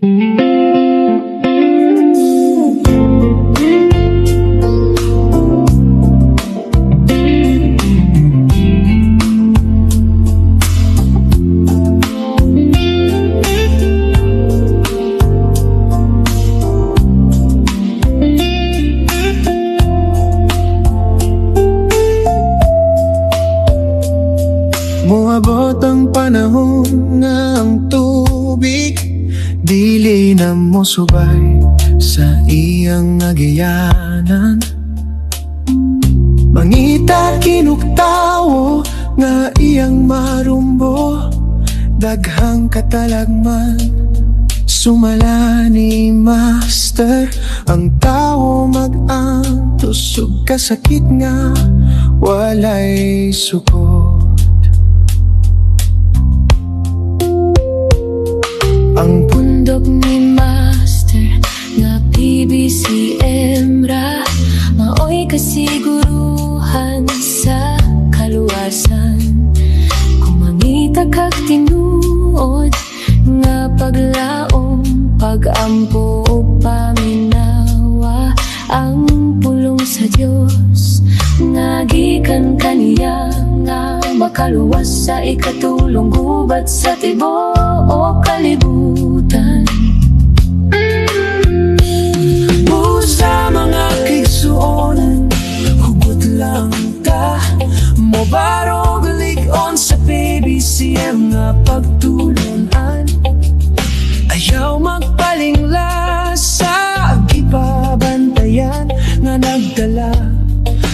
Moabot ang panahon nga ang tubig dili na mosubay sa iyang agianan. Mangita kinug tawo nga iyang marumbo, daghang katalagman sumala ni Master. Ang tawo mag-antos og kasakit nga walay sukot. Ang Pundok ni Master nga PBCM ra maoy kasiguruhan sa kaluwasan. Kung mangita kag tinuod nga paglaom, pagampo ug paminawa ang pulong sa Dios nga gikan kaniya nga makaluwas sa ikatulong gubat sa tibuok kalibutan. Busa, mga kaigsuonan, hugot lang ta, mobarog lig-on sa PBCM nga pagtulunan. Ayaw magpalingla sa gibabantayan nga nagdala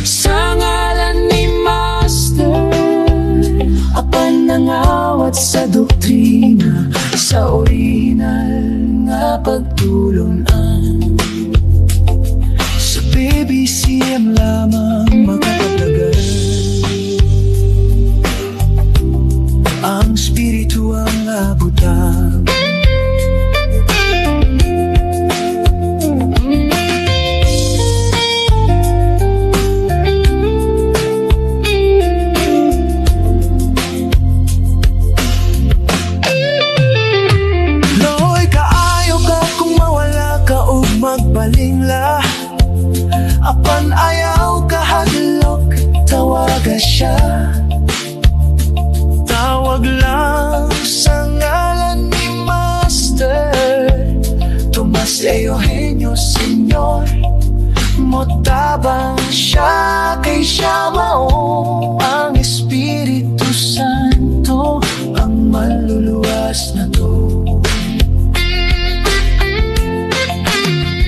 sa ngalan ni Master, apan nangawat sa doktrina sa original nga pagtulunan. Sa PBCM lamang makakablagan ang spiritual nga butang. Loy kaayo ka kung mawala ka ug magbalingla, apan ayaw kahadlok, tawaga siya. Tawag lang sa ngalan ni Master Tomas Eugenio Senior. Motabang siya kay siya mao ang Espiritu Santo, ang maluluwas na to.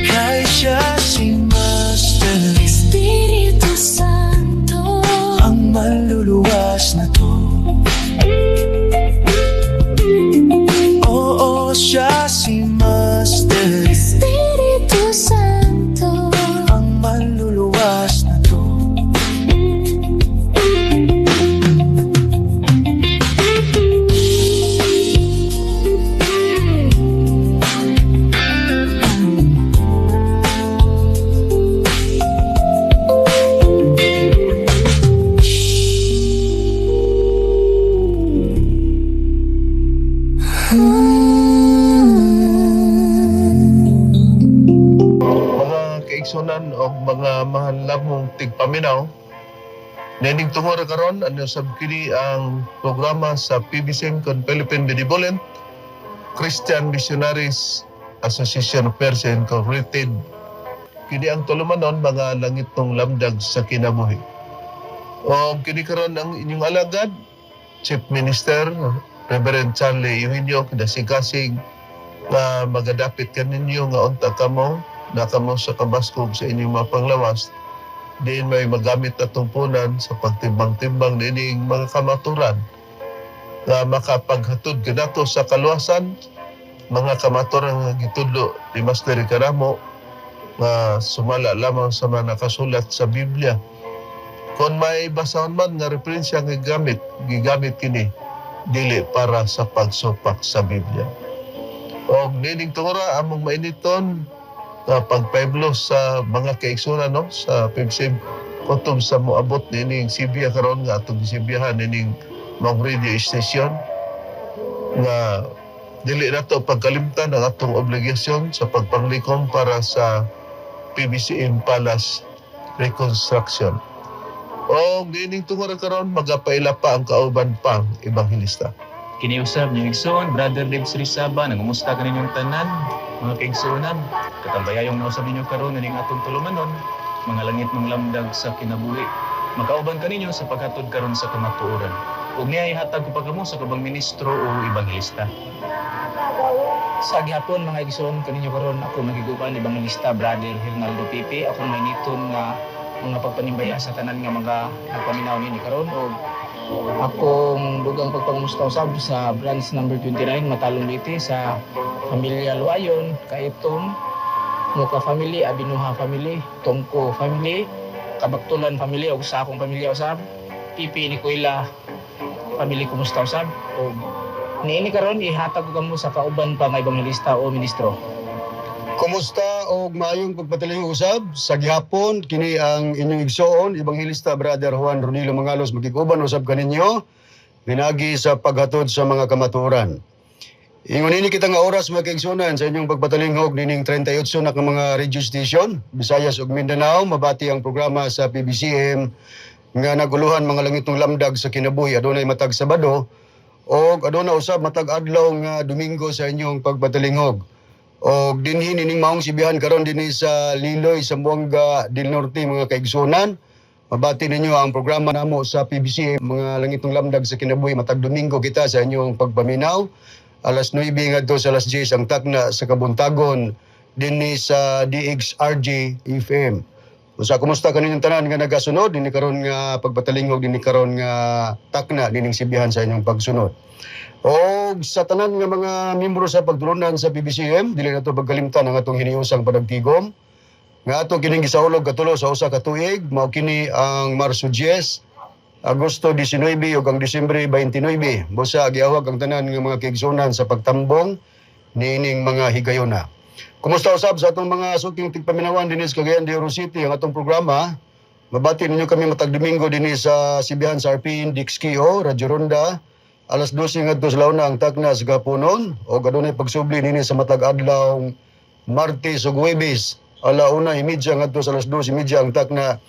Kay siya si Master, Espiritu Santo, ang maluluwas na to. Oo, siya si Master, Espiritu Santo, ang maluluwas na to. Mga kaigsunan o mga mahal namong tigpaminaw, nining tungod karon ano sab kini ang programa sa PBCM kon Philippine Benevolent Christian Missionaries Association of Persia Incorporated. Kini ang tulumanon mga langitnong lamdag sa kinabuhi. O kini karon ang inyong alagad, Chief Minister Reverend Charlie Eugenio Kadasigkasig, nga magadapit kaninyo nga unta kamo na kamo sa kabaskog sa inyong mga panglawas, diin may magamit na tungpunan sa pagtimbang-timbang niining mga kamaturan nga makapaghatod kanato sa kaluwasan, mga kamaturan nga gitudlo ni Master Karamo nga sumala lamang sa mga nakasulat sa Biblia. Kung may basahon man nga referensya nga gigamit, gigamit kini dili para sa pagsupak sa Biblia. Og nining tungura among mainiton nga pagpaiblo sa mga kaigsunan, no, sa PBCM kutob sa moabot nining Sibya karon nga atong gisibiyahan nining maong radio station nga Dili nato pagkalimtan ang atong obligasyon sa pagpanglikom para sa PBCM Palace reconstruction. O gining tungod karon, magapaila pa ang kauban pang ebanghelista. Kiniusab niyo igsoon, Brother Dave Srisaba, nangumusta kaninyong tanan, mga kaigsuonan. Katambayayong nausab ninyo karon ining atong tulumanon, mga langit mong lamdag sa kinabuhi. Makauban kaninyo sa paghatod karon sa kamatuoran. Ug niya ihatag ko pa kamo sa kabang ministro o ebanghelista. Sa gihapon, mga igsoon, kaninyo karon ako magiguban Evangelista Brother Hernaldo Pipi. Ako may niton nga mga pagpanimbaya sa tanan nga mga nagpaminaw nini karon og akong dugang pagpangumusta usab sa branch number 29, Matalong, Leyte, sa pamilya Luayon, Kaitom, Muka family, Abinuha family, Tongko family, Kabaktulan family ug sa akong pamilya usab, Pipi ni Kuila family, kumusta usab. Og niini karon ihatag ko kamo sa kauban pa nga ebanghelista o ministro. Kumusta og maayong pagpataling usab sa gihapon. Kini ang inyong igsoon, Ebanghelista Brother Juan Ronilo Mangalos, makig-uban usab kaninyo pinagi sa paghatod sa mga kamatuoran. Ingon ini kita nga oras, mga kaigsuonan, sa inyong pagpatalinghog nining 38 na ka mga radio station, Visayas ug Mindanao, mabati ang programa sa PBCM nga naguluhan mga langitong lamdag sa kinabuhi, adunay matag Sabado og aduna usab matag adlaw nga Domingo sa inyong pagpatalinghog. Og dinhi nining maong sibihan karon dinhi sa Liloy, Zamboanga del Norte, mga kaigsunan. Mabati ninyo ang programa namo sa PBC, mga langitong lamdag sa kinabuhi, matag Domingo kita sa inyong pagpaminaw. Alas 9 ngadto sa alas 10 ang takna sa kabuntagon dinhi sa DXRG FM. Usa, kumusta kaninyong tanan nga nagasunod dinhi karon nga pagpatalinghog, dinhi karon nga takna dining sibihan sa inyong pagsunod. Og sa tanan nga mga miyembro sa pagtulunan sa PBCM, dili nato pagkalimtan ang atong hiniusang panagtigom nga ato kining gisaulog katulo sa usa ka tuig, mao kini ang Marso 10, Agosto 19 ug ang Disyembre 29. Busa giawag ang tanan nga mga kaigsunan sa pagtambong niining mga higayona. Kumusta usab sa atong mga suking tigpaminawan dinhi sa Cagayan de Oro City ang atong programa. Mabati ninyo kami matag Domingo dinhi sa Sibihan sa RPN DXKO, Radyo Ronda. Alas 12 ngadto sa launa ang takna sa gapunon o adunay pagsubli dinhi sa matag adlaw Martes ug Huwebes. 1:30 ngadto sa 2:30 ang takna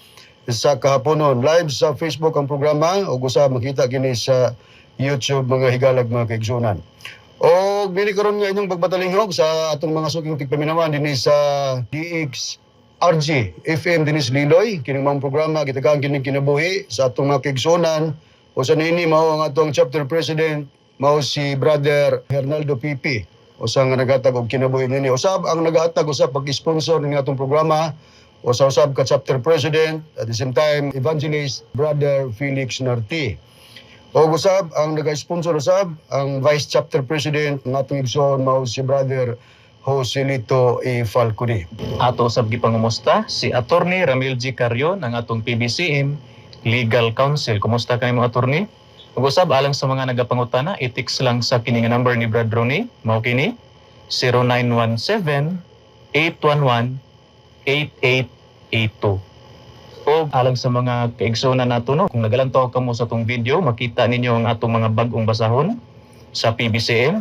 sa kahaponon. Live sa Facebook ang programa ug usa makita kini sa YouTube, mga higalag, mga kaigsunan. O dinhi karon nga inyong pagpatalinghog sa atong mga suking tigpaminawan dinhi sa DXRG FM dinhi sa Liloy, kining mga programa gitagaan kining kinabuhi sa atong mga kaigsunan o sa niini mao ang atong chapter president, mao si Brother Hernaldo Pipi, usa nga naghatag og kinabuhi nini. Usab ang nagahatag usab pag-sponsor ning atong programa, o sa usab ka chapter president, at the same time evangelist, Brother Felix Narti. O usab ang naga-sponsor usab ang vice chapter president ng atong igsoon, mao si Brother Joselito A. Falcone. Ato usab gipangumusta si Attorney Ramil G. Carrion, ang atong PBCM Legal Counsel. Kumusta kay mo, attorney? Ug usab alang sa mga nagapangutana, i-text lang sa kini nga number ni Brad Ronnie, mao kini 0917 811 8882. O alang sa mga kaigsuonan nato, no, kung nagalantaw kamo sa atong video, makita ninyo ang atong mga bag-ong basahon sa PBCM.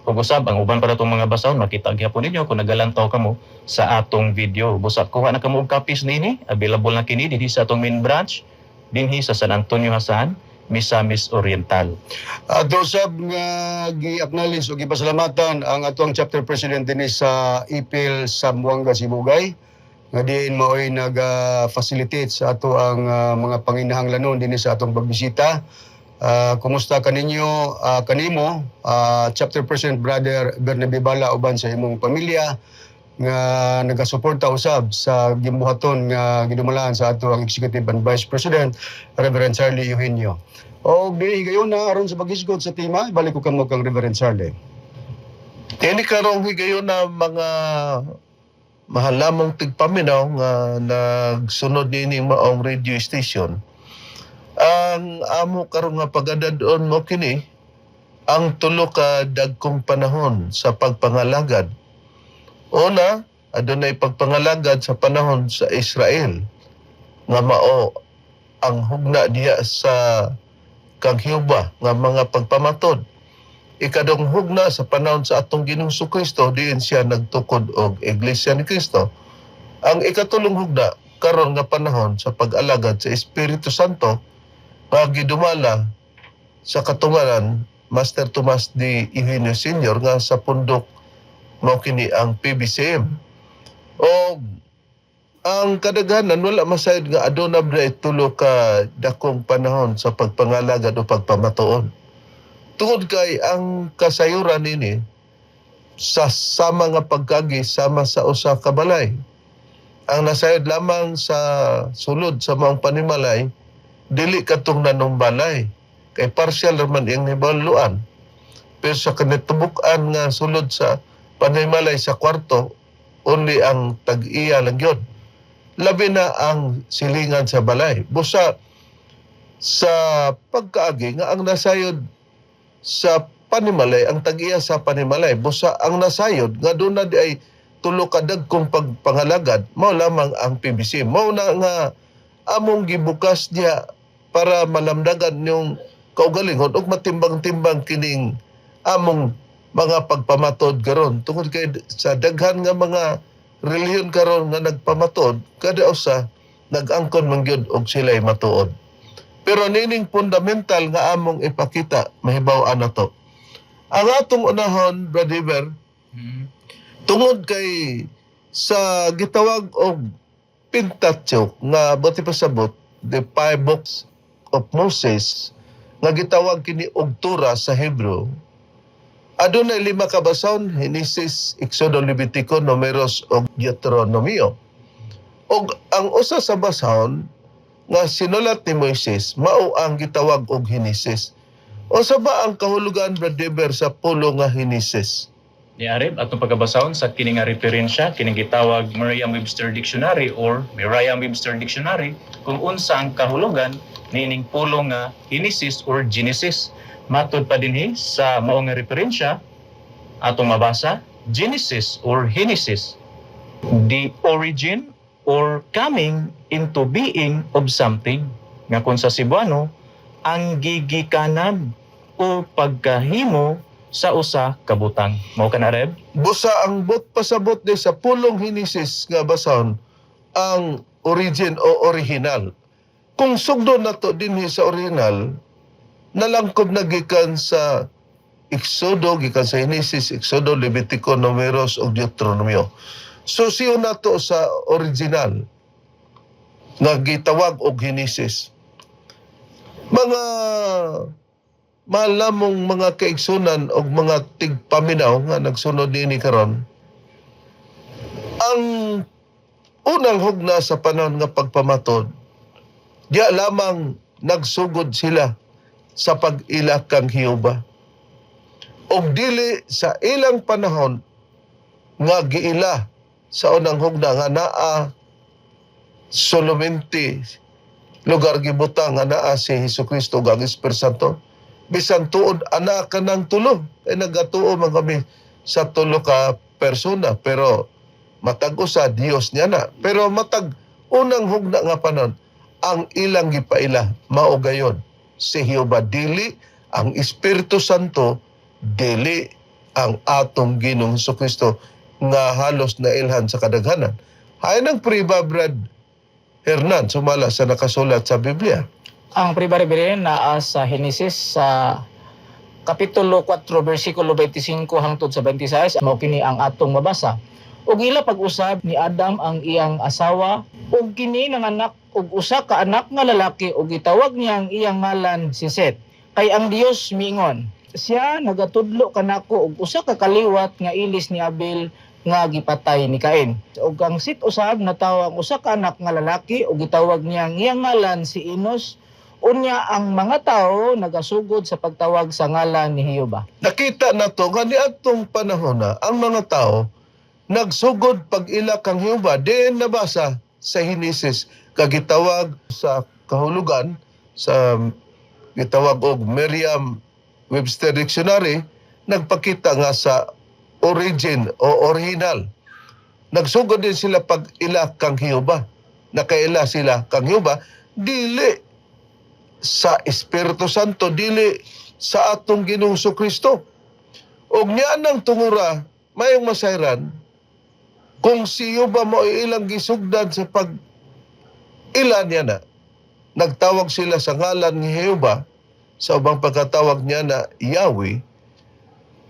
Ug usab ang uban pa natong mga basahon makita gyapon ninyo kung nagalantaw kamo sa atong video. Busa kuha na kamo og copies niini, available na kini dinhi sa atong main branch dinhi sa San Antonio Jasaan, Misamis Oriental. Ato usab nga gi-acknowledge o gipasalamatan ang atong chapter president dinhi sa Ipil, Zamboanga, Sibugay, nga diin maoy nag-facilitate sa ato ang mga panginahanglanon dinhi sa atong pagbisita. Kumusta kaninyo, kanimo, chapter president Brother Bernabe Bala, uban sa imong pamilya nga nagasuporta usab sa gimbuhaton nga gidumalaan sa ato ang executive and vice president Reverend Charlie Eugenio. O dili higayon na aron sa paghisgot sa tema, balik ko kamo kang Reverend Charlie. Kini karong higayon na, mga mahalamong tigpaminaw nga nagsunod nining maong radio station. Ang amo karon nga pagadadon mo kini ang tulo ka dagkong panahon sa pagpangalagad. Una, adunay pagpangalagad sa panahon sa Israel nga mao ang hugna diha sa kang Jehova nga mga pagpamatod. Ikadong hugna sa panahon sa atong Ginoong Kristo, diin siya nagtukod og Iglesia ni Kristo. Ang ikatulong hugna karon nga panahon sa pag-alagad sa Espiritu Santo nga gidumala sa katumaran Master Tomas D. Eugenio Sr. nga sa pundok mao kini ang PBCM. O ang kadaghanan wala masayod nga aduna ba tulo ka dakong panahon sa pagpangalagad o pagpamatuon. Tungod kay ang kasayuran nini sa sama nga pagkagi sama sa usa ka balay. Ang nasayod lamang sa sulod sa maong panimalay dili katong nanumbalay kay partial raman iyang hibaluan. Pero sa kanitubuk-an nga sulod sa panimalay sa kwarto, only ang tag-iya lang yun. Labi na ang silingan sa balay. Busa sa pagkaagi nga ang nasayod sa panimalay, ang tag-iya sa panimalay, busa ang nasayod nga doon na di ay tulo ka dagkong pagpangalagad, mao lamang ang PBC. Mao na nga among gibukas niya para malamdagan yung kaugalingon ug matimbang-timbang kining among mga pagpamatod karon tungod kay sa daghan nga mga relihiyon karon nga nagpamatod kada usa nag-angkon man gyud og sila'y matuod. Pero nining fundamental nga among ipakita mahibaw-an nato. Ang atong unahon, Brother Iber, tungod kay sa gitawag og Pentateuch nga buti pasabot the five books of Moses nga gitawag kini og Torah sa Hebrew, adunay lima ka basahon: Genesis, Exodo, Levitico, Numeros ug Deuteronomio. Ug ang usa sa basahon nga sinulat ni Moises mao ang gitawag og Genesis. Unsa ba ang kahulugan, Brother Deber, sa pulo nga Genesis? Ni Areb, atong pagkabasahon sa kini nga referensya, kining gitawag Merriam-Webster Dictionary or Merriam-Webster Dictionary, kung unsa ang kahulugan niining pulong nga Genesis or Genesis. Matod pa dinhi sa mao nga referensya, atong mabasa Genesis or Genesis, the origin or coming into being of something, nga kung sa Cebuano, ang gigikanan o pagkahimo sa usa ka butang. Mao ka na, Reb? Busa ang bot pasabot ni sa pulong Henesis nga basahon ang origin o original. Kung sugdo nato dinhi sa original, nalangkob na gikan sa Exodo, gikan sa Genesis, Exodo, Levitico, Numeros ug Deuteronomio. So siyo nato sa original nga gitawag og Genesis. Mga malamong mga kaigsunan og mga tigpaminaw nga nagsunod niini karon, ang unang hugna sa panahon nga pagpamatod, diya lamang nagsugod sila sa pag-ila kang Jehova. Og dili sa ilang panahon nga giila sa unang hugna nga naa solamente lugar gibutang nga naa si Hesukristo ug ang Espiritu Santo. Bisan tuod ana ka ng tulo kay nagatuo man kami sa tulo ka persona, pero matag usa Dios niya na. Pero matag unang hugna nga panon, ang ilang gipaila mao gayon si Jehova, dili ang Espiritu Santo, dili ang atong Ginoong Kristo nga halos nailhan sa kadaghanan. Hay ng priba, Brad Hernan, sumala sa nakasulat sa Biblia. Ang priba reverend naa sa Genesis sa Kapitulo 4 versikulo 25 hangtod sa 26, mao kini ang atong mabasa. Ug ila pag-usab ni Adam ang iyang asawa ug kini nanganak og usa ka anak nga lalaki ug gitawag niya ang iyang ngalan si Set. Kay ang Dios miingon, siya nagatudlo kanako og usa ka kaliwat nga ilis ni Abel nga gipatay ni Cain. Ug ang Set usab natawo ang usa ka anak nga lalaki ug gitawag niya ang iyang ngalan si Enos. Unya ang mga tao nagasugod sa pagtawag sa ngalan ni Jehova. Nakita na to nga niadtong panahon na ang mga tao nagsugod pag-ila kang Jehova, diin nabasa sa Henesis kagitawag sa kahulugan sa gitawag og Merriam-Webster Dictionary, nagpakita nga sa origin o original. Nagsugod din sila pag-ila kang Jehova. Nakaila sila kang Jehova dili sa Espiritu Santo, dili sa atong Ginoong Kristo. Og niya nang tungura, mayong masayran, kung si Jehova mo ilang gisugdan sa pag ila niya na, nagtawag sila sa ngalan ni Jehova, sa ubang pagkatawag niya na Yahweh,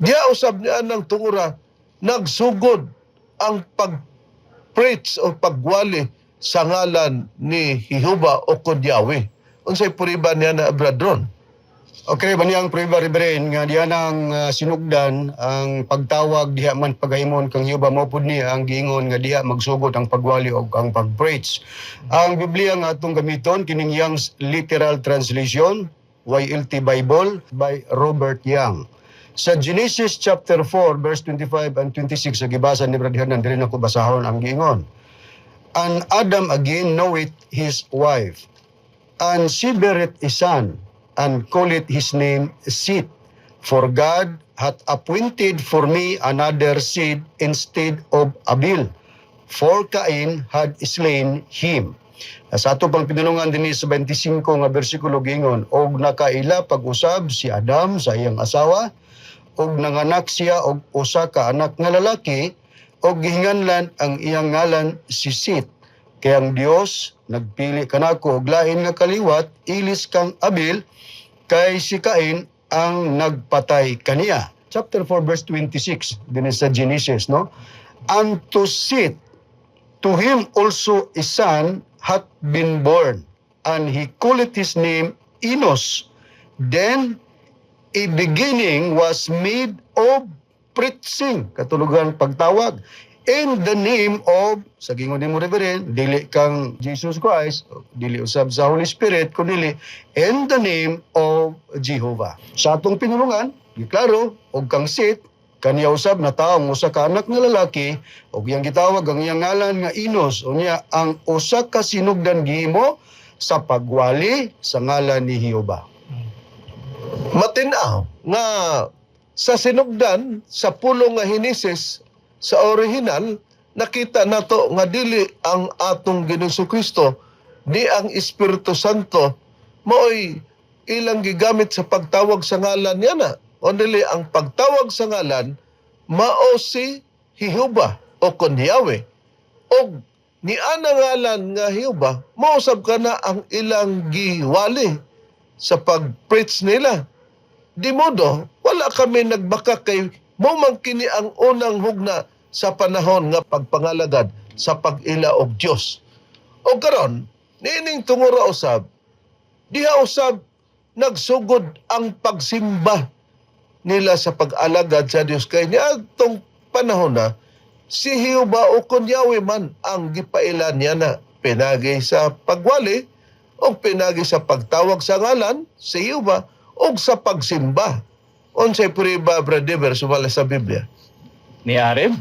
diya usab niya ng tungura, nagsugod ang pag-preach o pagwali sa ngalan ni Jehova o kun Yahweh. Unsay puriba niya na, Bradron? Okay, ba niyang prueba, Reverend, nga diyan ang sinugdan ang pagtawag diha man pagahimon kang Jehova, mao pud ni ang giingon nga diha magsugod ang pagwali og ang pagpreach. Ang Biblia nga atong gamiton kining Young's Literal Translation, YLT Bible by Robert Young. Sa Genesis chapter 4 verse 25 and 26 sa gibasa ni Brad Hernan, diri nako basahon ang giingon. "And Adam again knoweth his wife, and she beareth a son, and call it his name Seth. For God hath appointed for me another seed instead of Abel, for Cain had slain him." Sa ato pang pinulungan dinhi sa 25 nga bersikulo gingon, "Og nakaila pag-usab si Adam sa iyang asawa, og nanganak siya og usa ka anak nga lalaki, og gihinganlan ang iyang ngalan si Seth. Kay ang Dios nagpili kanako og lain nga kaliwat ilis kang Abel, kay si Cain ang nagpatay kaniya." Chapter 4 verse 26 dinhi sa Genesis, no? "And to Seth, to him also a son hath been born, and he called his name Enos. Then a beginning was made of preaching," katulugan pagtawag, "in the name of," sa gingon nimo, Reverend, dili kang Jesus Christ, dili usab sa Holy Spirit, kundi in the name of Jehovah. Sa atong pinulungan, giklaro, og kang Seth, kaniya usab nataong usa ka anak nga lalaki, ug iyang gitawag ang iyang ngalan nga Enos. Unya ang usa ka sinugdan gihimo sa pagwali sa ngalan ni Jehova. Matinaw nga sa sinugdan sa pulong nga Henesis sa original, nakita nato nga dili ang atong Ginoong Kristo ni ang Espiritu Santo maoy ilang gigamit sa pagtawag sa ngalan niya na, o dili ang pagtawag sa ngalan mao si Jehova o kon Yahweh, og ni ana ngalan nga Jehova mausab ka na ang ilang giwali sa pag-preach nila. Di modo, wala kami nagbaka kay mo man kini ang unang hugna sa panahon nga pagpangalagad sa pag-ila og Dios. O karon, niining tungura usab, diha usab nagsugod ang pagsimba nila sa pag-alagad sa Dios kay niadtong panahon na si Jehova o kun Yahweh man ang gipaila niya na pinagi sa pagwali o pinagi sa pagtawag sa ngalan si Jehova o sa pagsimba. Unsay prueba, Brother, sumala sa Biblia? Ni Areb,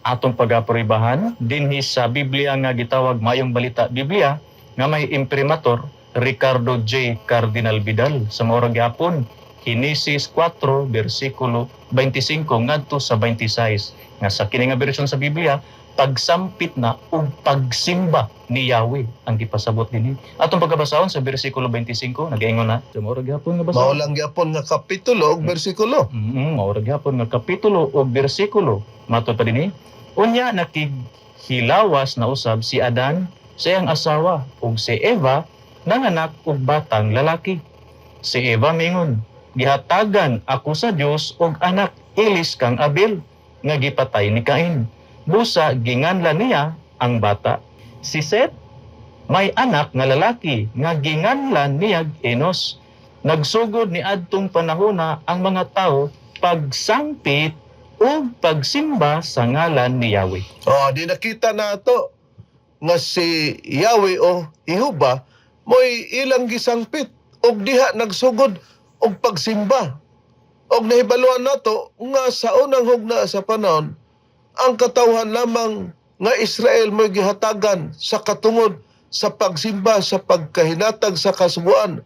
atong pagapuribahan dinhi sa Biblia nga gitawag Mayong Balita Biblia nga may imprimatur Ricardo J. Cardinal Vidal sa maura gyapon Henesis 4 bersikulo 25 ngadto sa 26 nga sa kini nga bersyon sa Biblia, pagsampit na ug pagsimba ni Yahweh ang gipasabot dinhi. Atong pagkabasahon sa bersikulo 25, nagaingon na sa maura gyapon nga Mao basahon. lang gyapon nga kapitulo ug bersikulo. Maura gyapon nga kapitulo o bersikulo. Matod pa dinhi. "Unya nakighilawas na usab si Adan sa iyang asawa, ug si Eva nanganak og batang lalaki. Si Eva mingon, 'Gihatagan ako sa Dios og anak ilis kang Abel nga gipatay ni Cain.' Busa ginganlan niya ang bata si Seth. May anak nga lalaki nga ginganlan niya Enos. Nagsugod ni adtong panahona ang mga tao pagsangpit ug pagsimba sa ngalan ni Yahweh." Oh, di nakita na to nga si Yahweh o Jehova mo'y ilang gisangpit og diha nagsugod og pagsimba. Og nahibaluan nato nga sa unang hugna sa panahon, ang katawhan lamang nga Israel mo'y gihatagan sa katungod sa pagsimba, sa pagkahinatag sa kasuguan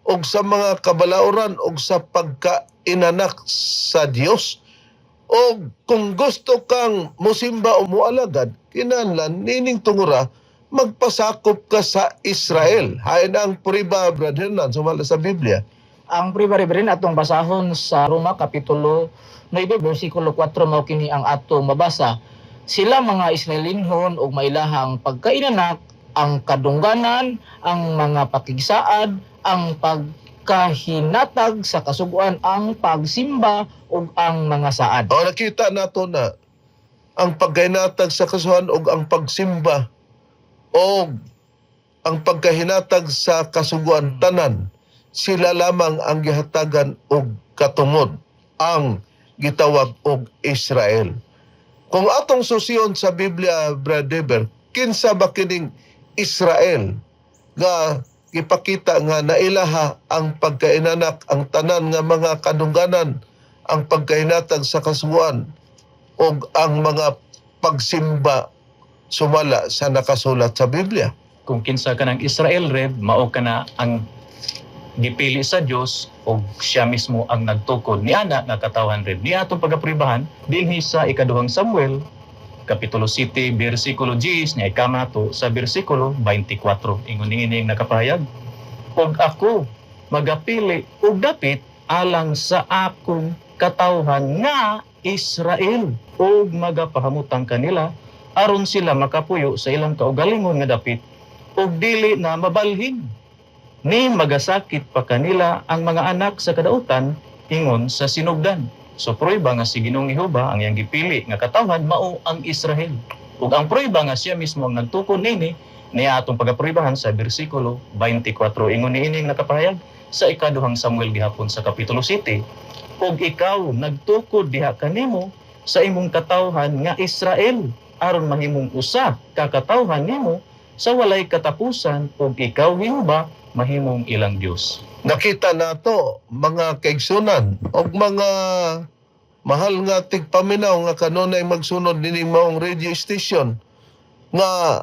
og sa mga kabalauran og sa pagkainanak sa Dios. O kung gusto kang musimba o mualagad, kinahanglan nining tungura magpasakop ka sa Israel. Hain ang puriba, Brother Hernan, sumala sa Biblia. Ang prueba, Reverend, atong basahon sa Roma Kapitulo 9 bersikulo 4, mao kini ang atong mabasa: "Sila mga Israelinhon og mailahang pagkainanak, ang kadungganan, ang mga pakigsaad, ang pagkahinatag sa kasuguan, ang pagsimba ug ang mga saad." O nakita nato na ang pagkahinatag sa kasuhan og ang pagsimba og ang pagkahinatag sa kasuguan, tanan sila lamang ang gihatagan og katungod, ang gitawag og Israel. Kung atong susiyon sa Biblia, Brad Dever, kinsa ba kining Israel nga gipakita nga nailaha ang pagkainanak, ang tanan nga mga kadungganan, ang pagkahinatag sa kasuguan og ang mga pagsimba sumala sa nakasulat sa Biblia? Kung kinsa ka ng Israel, Rev, mao ka na ang gipili sa Dios og siya mismo ang nagtukod ni ana nga katawhan, Rev. Ni atong pagapribahan dinhi sa ikaduhang Samuel kapitulo 7 bersikulo 10 niya ikama to sa bersikulo 24. Ingon niini ang nakapahayag: "Ug ako magapili og dapit alang sa akong katawhan nga Israel ug magapahamutang kanila aron sila makapuyo sa ilang kaugalingon nga dapit ug dili na mabalhin, ni magasakit pa kanila ang mga anak sa kadautan ingon sa sinugdan." So prueba nga si Ginoong Jehova ang iyang gipili nga katawhan mao ang Israel. Ug ang prueba nga siya mismo ang nagtukod nini, niya atong pagapruebahan sa bersikulo 24. Ingon niini ang nakapahayag sa ikaduhang Samuel gihapon sa kapitulo 7: "Ug ikaw nagtukod diha kanimo sa imong katawhan nga Israel aron mahimong usa ka katawhan nimo sa walay katapusan, ug ikaw, Jehova, mahimong ilang Dios." Nakita nato, mga kaigsunan og mga mahal nga tigpaminaw nga kanunay magsunod nining maong radio station, nga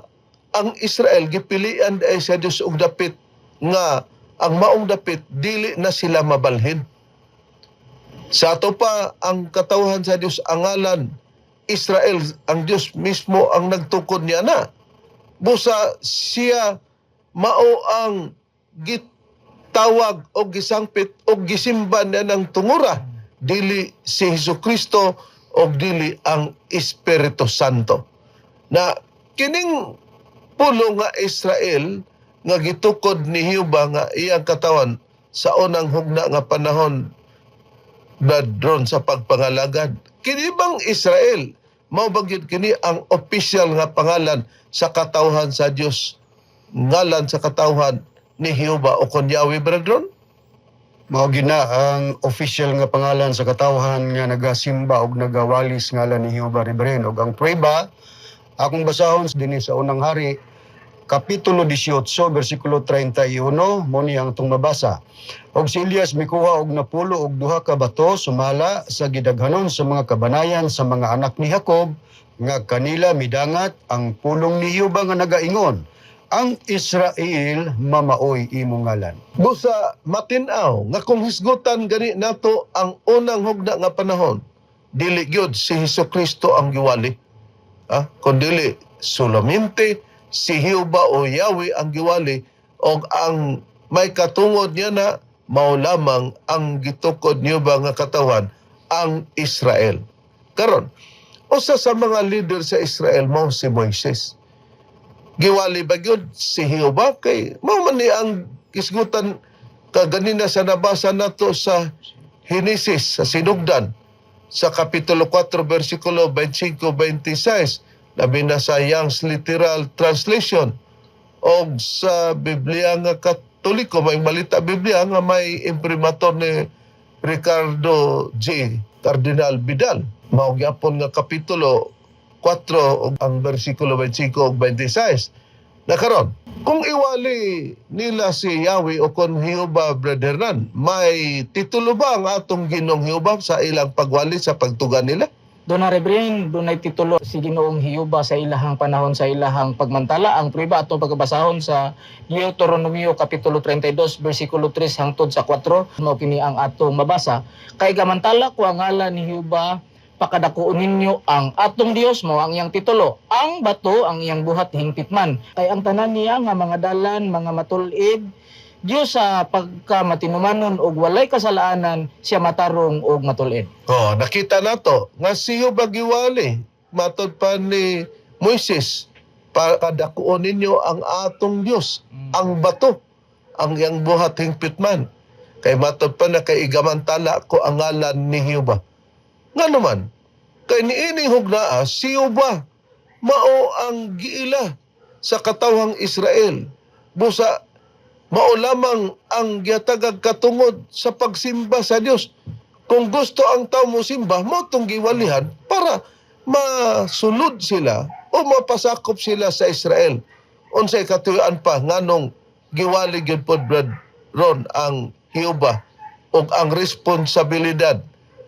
ang Israel gipilian ay sa Dios og dapit nga ang maong dapit dili na sila mabalhin. Sa ato pa, ang katawhan sa Dios ang ngalan Israel, ang Dios mismo ang nagtukod niya na. Busa siya mao ang gitawag o gisangpit o gisimba niya ng tungura, dili si Hesus Kristo o dili ang Espiritu Santo. Na kining pulo nga Israel nga gitukod ni Jehova nga iyang katawan sa unang hugna nga panahon badron sa pagpangalagad. Kini bang Israel, mao ba gyud kini ang official nga pangalan sa katawhan sa Dios, ngalan sa katawhan ni Jehova o kon Yahweh, brethren? Mao gyud na ang official nga pangalan sa katawhan nga nagasimba og nagawalis ngalan ni Jehova, Reverend. Og ang prueba akong basahon dinhi sa Unang Hari kapitulo 18 bersikulo 31, mo ni ang atong mabasa. "Og si Elias mikuha og 92 ka bato sumala sa gidaghanon sa mga kabanayan sa mga anak ni Jacob nga kanila midangat ang pulong ni Jehova nga nagaingon, 'Ang Israel mamaoy imong ngalan.'" Busa matin-aw nga kung hisgutan gani nato ang unang hugna nga panahon, dili gyud si Hesus Kristo ang giwali. Ah, kun dili solamente si Jehova o Yahweh ang giwali og ang may katungod niya na mao lamang ang gitukod niyo ba nga katawan, ang Israel. Karon, usa sa mga leader sa Israel mao si Moises. Giwali ba gyud si Jehova kay mao man ni ang hisgutan kaganina sa nabasa nato sa Henesis, sa sinugdan, sa kapitulo 4 bersikulo 25-26, labi na sa Young's Literal Translation o sa Biblia nga Katoliko, may malita Biblia nga may imprimatur ni Ricardo J. Cardinal Vidal. Mao gyapon nga kapitulo 4 ug ang bersikulo 25 ug 26. Na karon, kung iwali nila si Yahweh o kon Jehova, Brother Hernan, may titulo ba ang atong Ginoong Jehova sa ilang pagwali sa pagtuga nila? Doon na, Reverend, dunay titulo si Ginoong Hiyuba sa ilahang panahon, sa ilahang pagmantala. Ang prueba ato pagkabasahon sa Deuteronomio kapitulo 32 bersikulo 3 hangtod sa 4. Mao kini ang atong mabasa: "Kay gamantala ko ang ngalan ni Hiyuba, pakadakuon ninyo ang atong Dios, mao ang iyang titulo. Ang bato ang iyang buhat hingpit man. Kay ang tanan niya nga mga dalan, mga matulid, Dios sa pagka matinumanon og walay kasalanan, siya matarong og matul-id. Oh, nakita nato nga si Jehova giwali matod pa ni Moises, padakuon ninyo ang atong Dios, ang bato, ang iyang buhat hingpit man. Kay matod pa na kay igamantala ko ang ngalan ni Jehova. Nga naman, kay niining hugnaa si Jehova mao ang giila sa katawhang Israel. Busa mao lamang ang gihatagag katungod sa pagsimba sa Dios. Kung gusto ang tao mo simba, mo tong giwalihan para masunod sila o mapasakop sila sa Israel. Unsay katuyuan pa nganong giwali gyud pod, Brad Ron, ang Jehova ug ang responsibilidad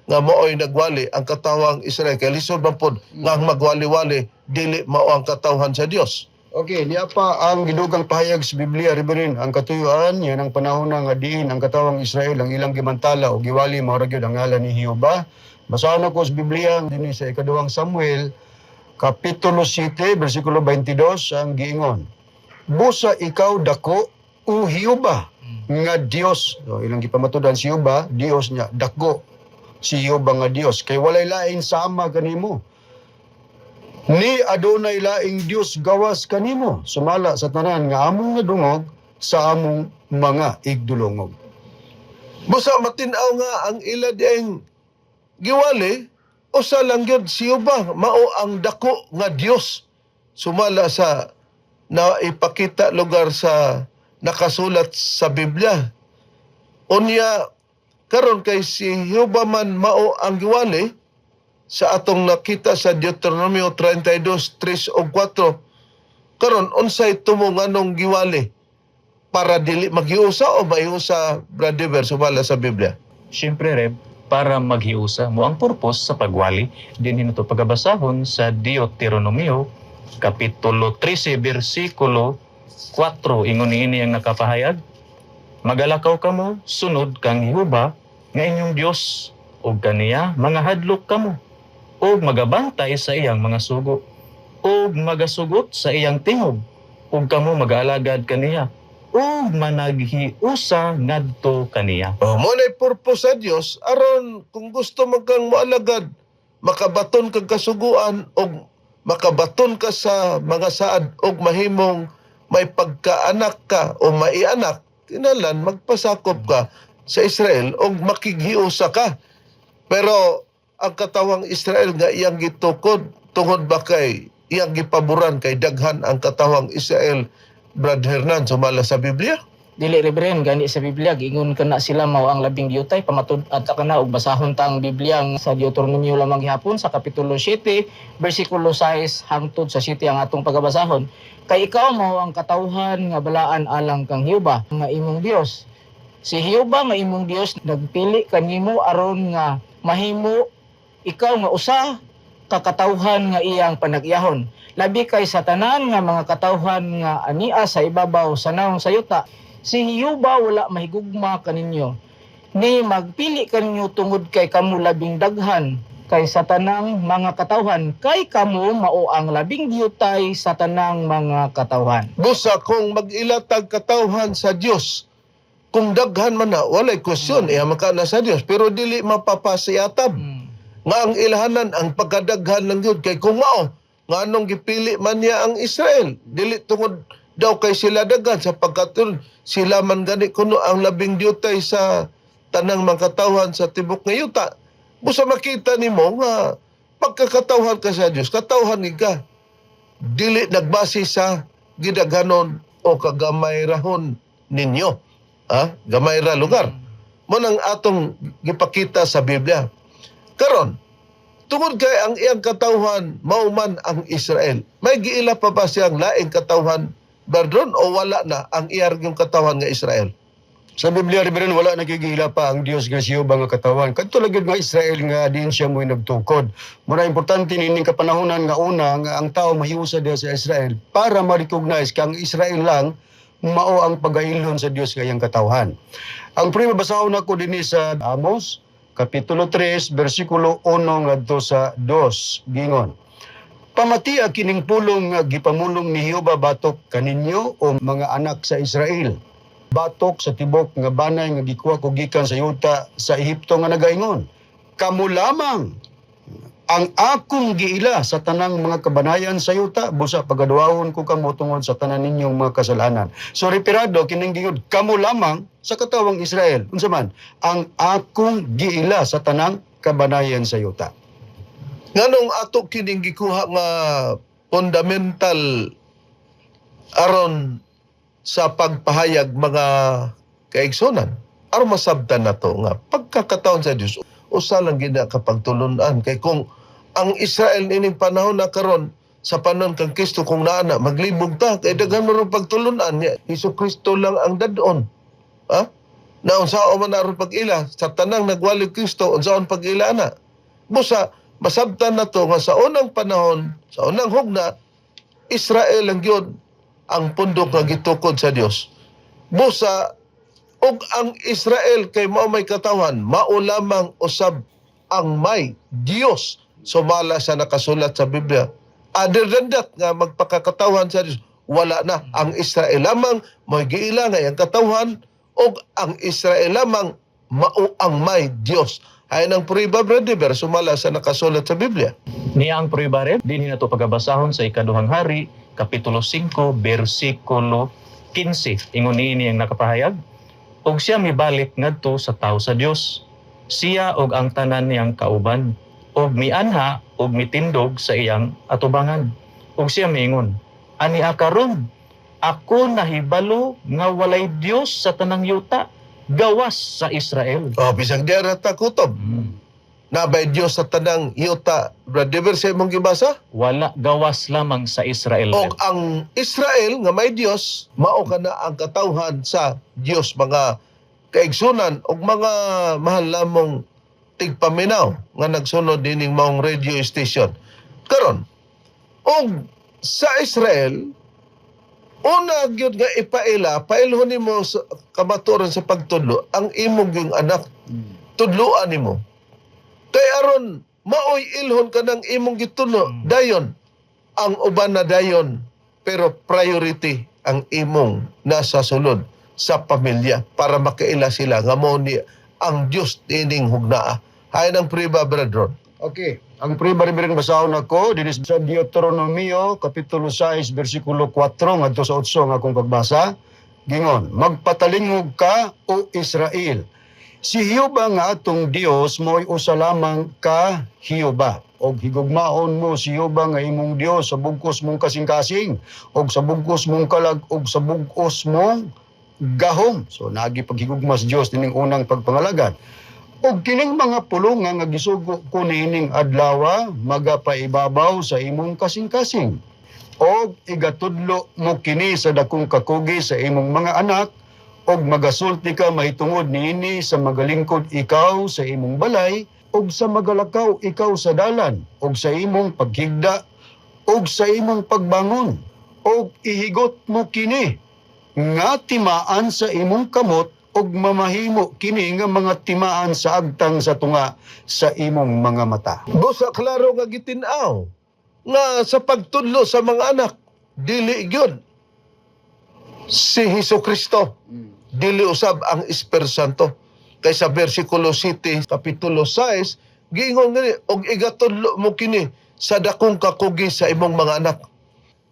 nga maoy nagwali ang katawang Israel, kay lisod man pod nga ang magwali-wali dili mao ang katawhan sa Dios? Okay, niya pa ang gidugang pahayag sa Biblia, Reverend, ang katuyuan, yan ang panahon na nga diin ang katawang Israel ang ilang gimantala o giwali mao ra gyud ang ngalan ni Jehova. Basahan ako sa Biblia dinhi sa ikaduhang Samuel kapitulo 7 bersikulo 22 ang giingon. Busa ikaw dako o Jehova nga Dios. So, ilang gipamatudan si Jehova, Dios niya, dako si Jehova nga Dios kay walay lain sama kanimo. Ni adunay laing Dios gawas kanimo sumala sa tanan nga among nadungog sa among mga igdulongog. Busa matin-aw nga ang ila dieng giwali usa lang gyud, si Jehova mao ang dako nga Dios sumala sa naipakita lugar sa nakasulat sa Biblia. Unya karon kay si Jehova man mao ang giwali sa atong nakita sa Deuteronomio 32:3 ug 4. Karon unsay tumo nganong giwali? Para dili maghiusa o mahiusa, Brother Ver, sumala sa Biblia? Siyempre, Reb, para maghiusa mo ang purpose sa pagwali din hino pagabasahon sa Deuteronomio kapitulo 13 bersikulo 4. Ingon niini ang nakapahayag: "Magalakaw kamo sunod kang Jehova nga inyong Dios ug kaniya mga hadlok kamo ug magabantay sa iyang mga sugo ug magasugot sa iyang tingog ug kamo magaalagad kaniya ug managhiusa ngadto kaniya." Oh, mo na'y purpose sa Dios aron kung gusto man kang moalagad, makabaton kag kasuguan og makabaton ka sa mga saad og mahimong may pagkaanak ka o maianak, kinalan magpasakop ka sa Israel og makighiusa ka. Pero ang katawang Israel nga iyang gitukod, tungod ba kay iyang gipaboran kay daghan ang katawang Israel, Brad Hernan, sumala sa Biblia? Dili, Reverend, gani sa Biblia giingon kana sila mao ang labing diyutay pamatud at kana og basahon ta ang Biblia ang sa Deuteronomio lamang gihapon sa kapitulo 7 bersikulo 6 hangtod sa 7 ang atong pagabasahon. Kay ikaw mao ang katawhan nga balaan alang kang Jehova nga imong Dios. Si Jehova nga imong Dios nagpili kanimo aron nga mahimo ikaw nga usa ka katawhan nga iyang panagyahon labi kay sa tanan nga mga katawhan nga ania sa ibabaw sa nawong sa yuta. Si Jehova wala mahigugma kaninyo ni magpili kaninyo tungod kay kamo labing daghan kay sa tanang mga katawhan, kay kamo mao ang labing diyutay sa tanang mga katawhan. Busa kung mag-ilatag katawhan sa Dios, kung daghan man na, walay question, iya man ka na sa Dios, pero dili mapapasiatab nga ang ilahanan ang pagkadaghan ng Dios, kay kung mao nga anong gipili man niya ang Israel dili tungod daw kay sila daghan, sapagkat yun, sila man gani kuno ang labing diyutay sa tanang mga katawhan sa tibok nga yuta. Busa makita nimo nga pagkakatawhan ka sa Dios, katawhan ni ka dili nagbase sa gidaghanon o kagamayrahon ninyo, ah, gamay ra lugar mo nang atong gipakita sa Biblia. Karon, tungod kay ang iyang katawhan mao man ang Israel, may giila pa ba siyang laing katawhan, Bardon, o wala na ang iyang yung katawhan nga Israel? Sa Biblia, Reverend, wala nagigila pa ang Dios nga siyo nga katawan. Kadto lang gyud nga Israel nga diin siya mo'y nagtukod. Muna importante nining kapanahonan nga una nga ang tao mahiusa diha sa Israel para ma-recognize kang Israel lang mao ang pagailhon sa Dios nga iyang katawhan. Ang prima basahon nako dinhi sa Amos kapitulo 3 bersikulo 1 ngadto sa 2, gingon. Pamatia kining pulong nga gipamulong ni Jehova batok kaninyo o mga anak sa Israel. Batok sa tibok nga banay nga gikuha ko gikan sa yuta sa Ehipto nga nagaingon, "Kamo lamang ang akong giila sa tanang mga kabanayan sa yuta, busa pagaduahon ko kamo tungod sa tanan ninyong mga kasalanan." So referado kining giyud "kamo lamang" sa katawang Israel. Unsa man ang akong giila sa tanang kabanayan sa yuta? Nganong ato kining gikuha nga fundamental aron sa pagpahayag, mga kaigsunan? Aron masabtan nato nga pagkakataon sa Dios usa lang gina kapagtulunan, kay kung ang Israel ining panahon na karon, sa panahon kang Kristo, kung naa na, maglibog ta kay daghan man ron pagtulunan niya. Hesus Kristo lang ang dadon, ha, na unsaon man aron pag-ila sa tanang nagwali Kristo, unsaon pag-ila na. Busa masabtan na to nga sa unang panahon, sa unang hugna, Israel ang gyud ang pundok nga gitukod sa Dios. Busa ug ang Israel kay mao may katawan, mao lamang usab ang may Dios sumala sa nakasulat sa Biblia. Other than that nga magpakakatawan sa Dios, wala na. Ang Israel lamang may giila nga iyang katawhan ug ang Israel lamang mao ang may Dios. Ay ng prueba, Brother, sumala sa nakasulat sa Biblia. Niya ang prueba rin, dinhi nato pagabasahon sa Ikaduhang Hari, Kapitulo 5, versikulo 15. Ingon niini ang nakapahayag, "Ug siya mibalik ngadto sa tawo sa Dios. Siya og ang tanan niyang kauban, ug mianha ug mitindog sa iyang atubangan. Ug siya miingon, 'Ani karon ako nahibalo nga walay Dios sa tanang yuta gawas sa Israel.'" Oh, bisag diara ta kutob. Nabay Dios sa tanang yuta, Brother, sa imong gibasa? Wala, gawas lamang sa Israel. Og ang Israel nga may Dios, mao kana ang katawhan sa Dios, mga kaigsunan og mga mahal lamong tigpaminaw nga nagsunod dining maong radio station. Karon, og sa Israel, una gyud nga ipaila, pailhon nimo sa kamatuoran sa pagtudlo ang imong yung anak, tudloan nimo. Kay aron maoy ilhon ka ng imong gitudlo, dayon ang uban na dayon, pero priority ang imong nasa sulod sa pamilya para makaila sila nga mao ni ang Dios ining hugnaa. Hay ng priba, brethren. Okay. Ang prueba rin basahon ako dinhi sa Deuteronomio kapitulo 6 bersikulo 4 ngadto sa 8 ang akong pagbasa. Gingon, "Magpatalingog ka, o Israel. Si Jehova nga atong Dios mo'y usa lamang ka Jehova. Og higugmaon mo si Jehova nga imong Dios sa bugkos mong kasing-kasing og sa bugkos mong kalag og sa bugkos mong gahom." So naagi paghigugma sa Dios dining unang pagpangalagan. "Og kining mga pulonga nga gisugo ko niining adlawa magapaibabaw sa imong kasing-kasing. Og igatudlo mo kini sa dakong kakugi sa imong mga anak, og magasulti ka mahitungod niini sa magalingkod ikaw sa imong balay, og sa magalakaw ikaw sa dalan, og sa imong paghigda, og sa imong pagbangon. Og ihigot mo kini nga timaan sa imong kamot, og mamahimo kini nga mga timaan sa agtang sa tunga sa imong mga mata." Busa klaro nga gitin-aw nga sa pagtudlo sa mga anak, dili gyud si Hesus Kristo, dili usab ang Espiritu Santo. Kay sa versikulo 7, kapitulo 6, giingon ngani, "Og igatudlo mo kini sa dakong kakugi sa imong mga anak."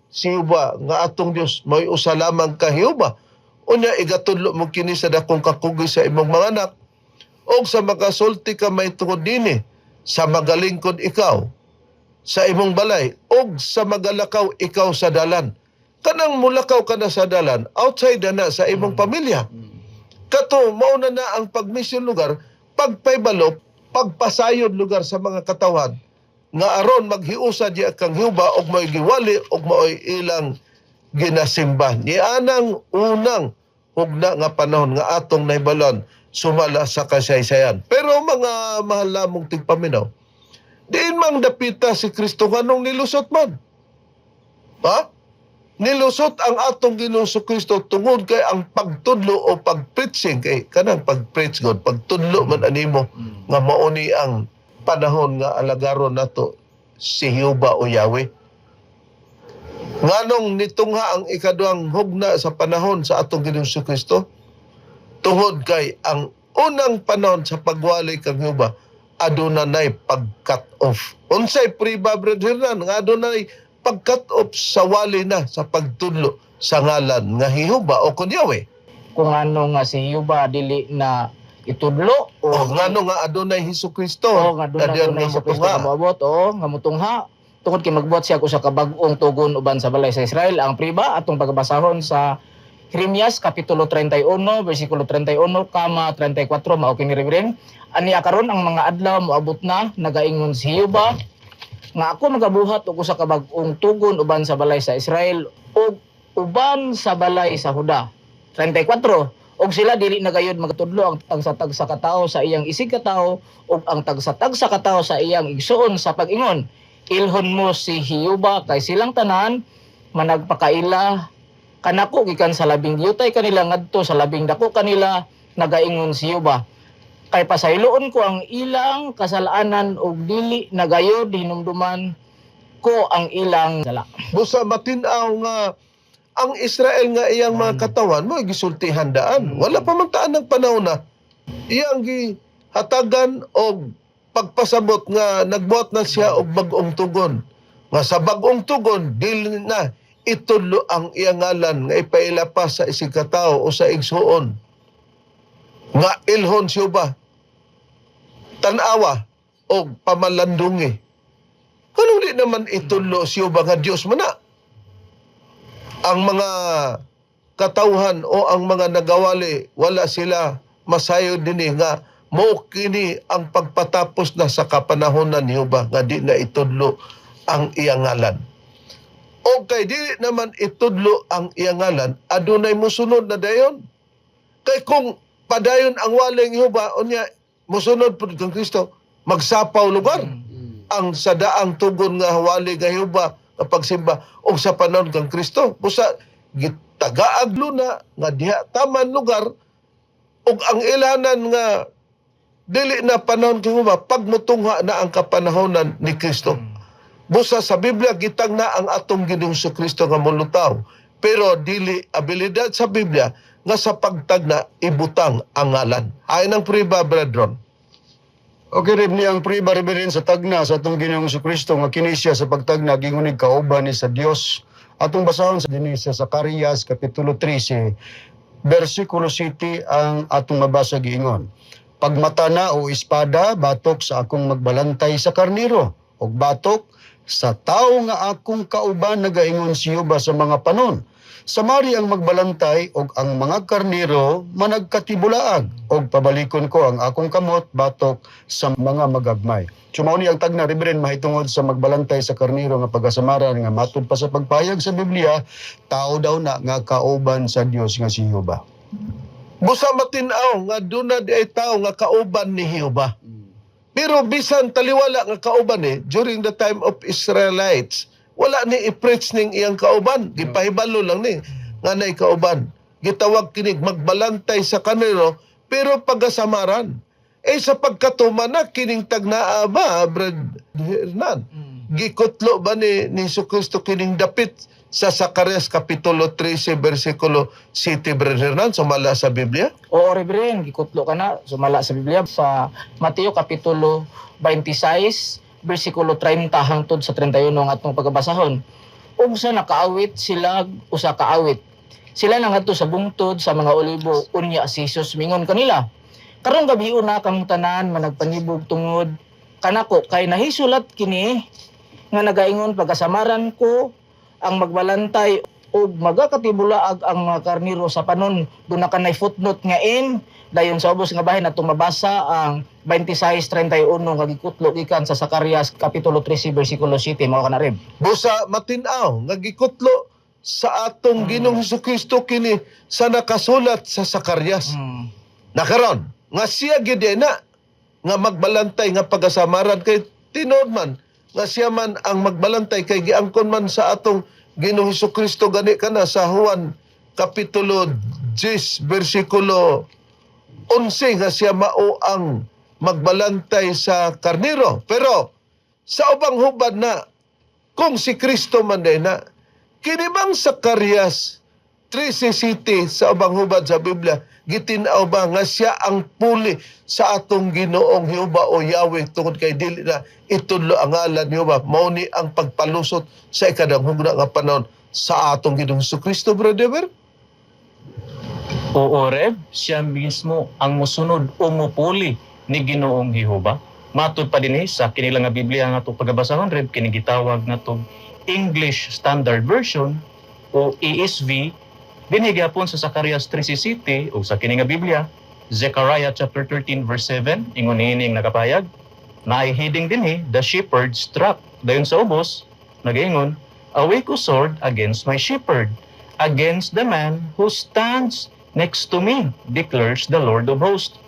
Si Jehova nga atong Dios may usa lamang ka Jehova. Unya igatudlo mo kini sa dakong kakugi sa imong mga anak, og sa makasulti ka may tungod dinhi, sa magalingkod ikaw sa imong balay, og sa magalakaw ikaw sa dalan. Kanang mulakaw ka na sa dalan, outside na na sa imong pamilya. Kato mauna na ang pagmisyon lugar, pagpaybalo, pagpasayod lugar sa mga katawan nga aron maghiusa diya kang Jehova og mao'y giwali og mao'y ilang ginasimba. Nianang unang hugna nga panahon nga atong nahibalon sumala sa kasaysayan. Pero mga mahal lamong tigpaminaw, diin mang dapita si Kristo, nganong nilusot man? Ha? Nilusot ang atong Ginoong Kristo tungod kay ang pagtudlo o pag-preaching, kay kanang pag-preach God, pagtudlo man animo nga mao ni ang panahon nga alagaron nato si Jehova o Yahweh. Nganong nitungha ang ikaduhang hugna sa panahon sa atong Ginoong Kristo? Tungod kay ang unang panahon sa pagwali kang Jehova, aduna nay pag-cut off. Unsay priba, Brad Hernan, nga adunay pag-cut off sa wali na sa pagtudlo sa ngalan nga Jehova o kun Yahweh? Kung ano nga si Yuba dili na itudlo O ngano nga adunay Hesus Kristo o nga doon nga diyan na nga Hesus Kristo mutungha. nga moabot o nga mutungha tungod kay magbuhat siya og usa ka bag-ong tugon uban sa balay sa Israel. Ang priba, atong pagbasahon sa Jeremias kapitulo 31 bersikulo 31 kama 34, mao kini, Reverend: "Aniya karon ang mga adlaw moabot na, nagaingon si Jehova, nga ako magabuhat og usa ka bag-ong tugon uban sa balay sa Israel ug uban sa balay sa Huda." 34, "Og sila dili na gayud magatudlo ang tagsa-tagsa ka tawo sa iyang isig katawo ug ang tagsa-tagsa ka tawo sa iyang igsuon sa pag-ingon, 'Ilhon mo si Hiyuba,' kay silang tanan managpakaila kanako gikan sa labing yutay kanila ngadto sa labing dako kanila, nagaingon si Hiyuba. Kay pasayloon ko ang ilang kasalanan ug dili na gayud hinumduman ko ang ilang sala." Busa matin-aw nga ang Israel nga iyang mga katawan mo gisultihan daan. Wala pa man taan ng panahon na iyang gihatagan og pagpasabot nga nagbuhat na siya og bag-ong tugon. Nga sa bag-ong tugon dili na itudlo ang iyang ngalan nga ipaila pa sa isig katawo o sa igsuon. Nga ilhon siya ba? Tanawa og pamalandungi. Kung di naman itudlo siya ba nga Diyos man na? Ang mga katawhan o ang mga nagawali, wala sila masayod dinhi nga mo kini ang pagpatapos na sa kapanahonan ni Jehova nga di na itudlo ang iyang ngalan. O kay di naman itudlo ang iyang ngalan, adunay musunod na dayon. Kay kung padayon ang waling Jehova, unya musunod pud kang Kristo, magsapaw lugar ang sa daang tugon nga wali nga Jehova nga pagsimba og sa panahon kang Kristo. Busa gitagaag luna nga diha taman lugar ug ang ilanan nga dili na panahon kang Jehova pagmutungha na ang kapanahonan ni Kristo. Busa sa Biblia gitang na ang atong Ginoong Kristo nga molutaw. Pero dili abilidad sa Biblia nga sa pagtagna ibutang ang ngalan. Ay ng priba, brethren. Okay, Reb, ni ang priba, Reverend, sa tagna sa atong Ginoong Kristo nga kini siya sa pagtagna gingunig kauban ni sa Dios. Atong basahon sa dinhi sa Zacarias kapitulo 13 bersikulo 7 ang atong mabasa, giingon: "Pagmata na o espada batok sa akong magbalantay sa karniro ug batok sa tawo nga akong kauban, nagaingon si Jehova sa mga panon. Samari ang magbalantay og ang mga karniro managkatibulaag og pabalikon ko ang akong kamot batok sa mga magagmay." So mao ni ang tagna, Reverend, mahitungod sa magbalantay sa karniro nga pagkasamaran nga matud pa sa pagpayag sa Biblia, tao daw na nga kauban sa Dios nga si Jehova. Busa matin-aw nga duna di ay tao nga kauban ni Jehova. Pero bisan taliwala nga kauban ni during the time of Israelites, wala ni i-preach ning iyang kauban. Gipahibalo lang ni nga nay kauban. Gitawag kinig magbalantay sa kanilo pero pagkasamaran. Eh sa pagkatuma na kining tagnaa ba, Brad Hernan? Gikutlo ba ni Kristo kining dapit sa Zacarias Kapitulo 13 versikulo 7, Brad Hernan, sumala sa Biblia? Oo, Reverend, gikutlo ka na sumala sa Biblia sa Mateo Kapitulo 26 bersikulo 30 hangtod sa 31 ang atong pagabasahon. Ug sa nakaawit sila usa ka awit. Sila nangadto sa bungtod sa mga olibo, unya si Jesus mingon kanila: "Karong gabi una kamong tanan managpanibog tungod kanako, kay nahisulat kini nga nagaingon, 'Pagkasamaran ko ang magbalantay ug magakatibulaag ang mga karniro sa panon.'" Doon na kanay footnote nga in dayon sa ubos nga bahin atong mabasa ang 26:31 nga gikutlo gikan sa Zacarias kapitulo 13 bersikulo 7. Mao kana, Reb. Busa matin-aw nga gikutlo sa atong Ginoong Kristo kini sa nakasulat sa Zacarias. Nakaron nga siya gyud na nga magbalantay nga pagasamaran kay tinuod man nga siya man ang magbalantay kay giangkon man sa atong Ginoong Kristo gani kana sa Juan Kapitulo 10 bersikulo 11 nga siya mao ang magbalantay sa karniro. Pero sa ubang hubad na kung si Kristo man day na kini bang Zacarias 13:7 sa ubang hubad sa Biblia, gitin-aw ba nga siya ang puli sa atong Ginoong Jehova o Yahweh tungod kay dili na itudlo ang ngalan ni Jehova? Mao ni ang pagpalusot sa ikaduhang hugna nga panahon sa atong Ginoong Kristo, Brother Eber. Oo, Rev, siya mismo ang musunod o mupuli ni Ginoong Jehova. Matud pa dinhi sa kinila nga Biblia nga atong pagabasahon, Rev, kini gitawag natong English Standard Version o ESV, dinhi gyapon sa Zacarias 13:7 o sa kini nga Biblia, Zechariah chapter 13 verse 7, ingon niining nakapahayag, naay heading dinhi, "The Shepherd's Trap." Dayon sa ubos, nagaingon, "Awake, O sword, against my shepherd, against the man who stands next to me, declares the Lord of hosts."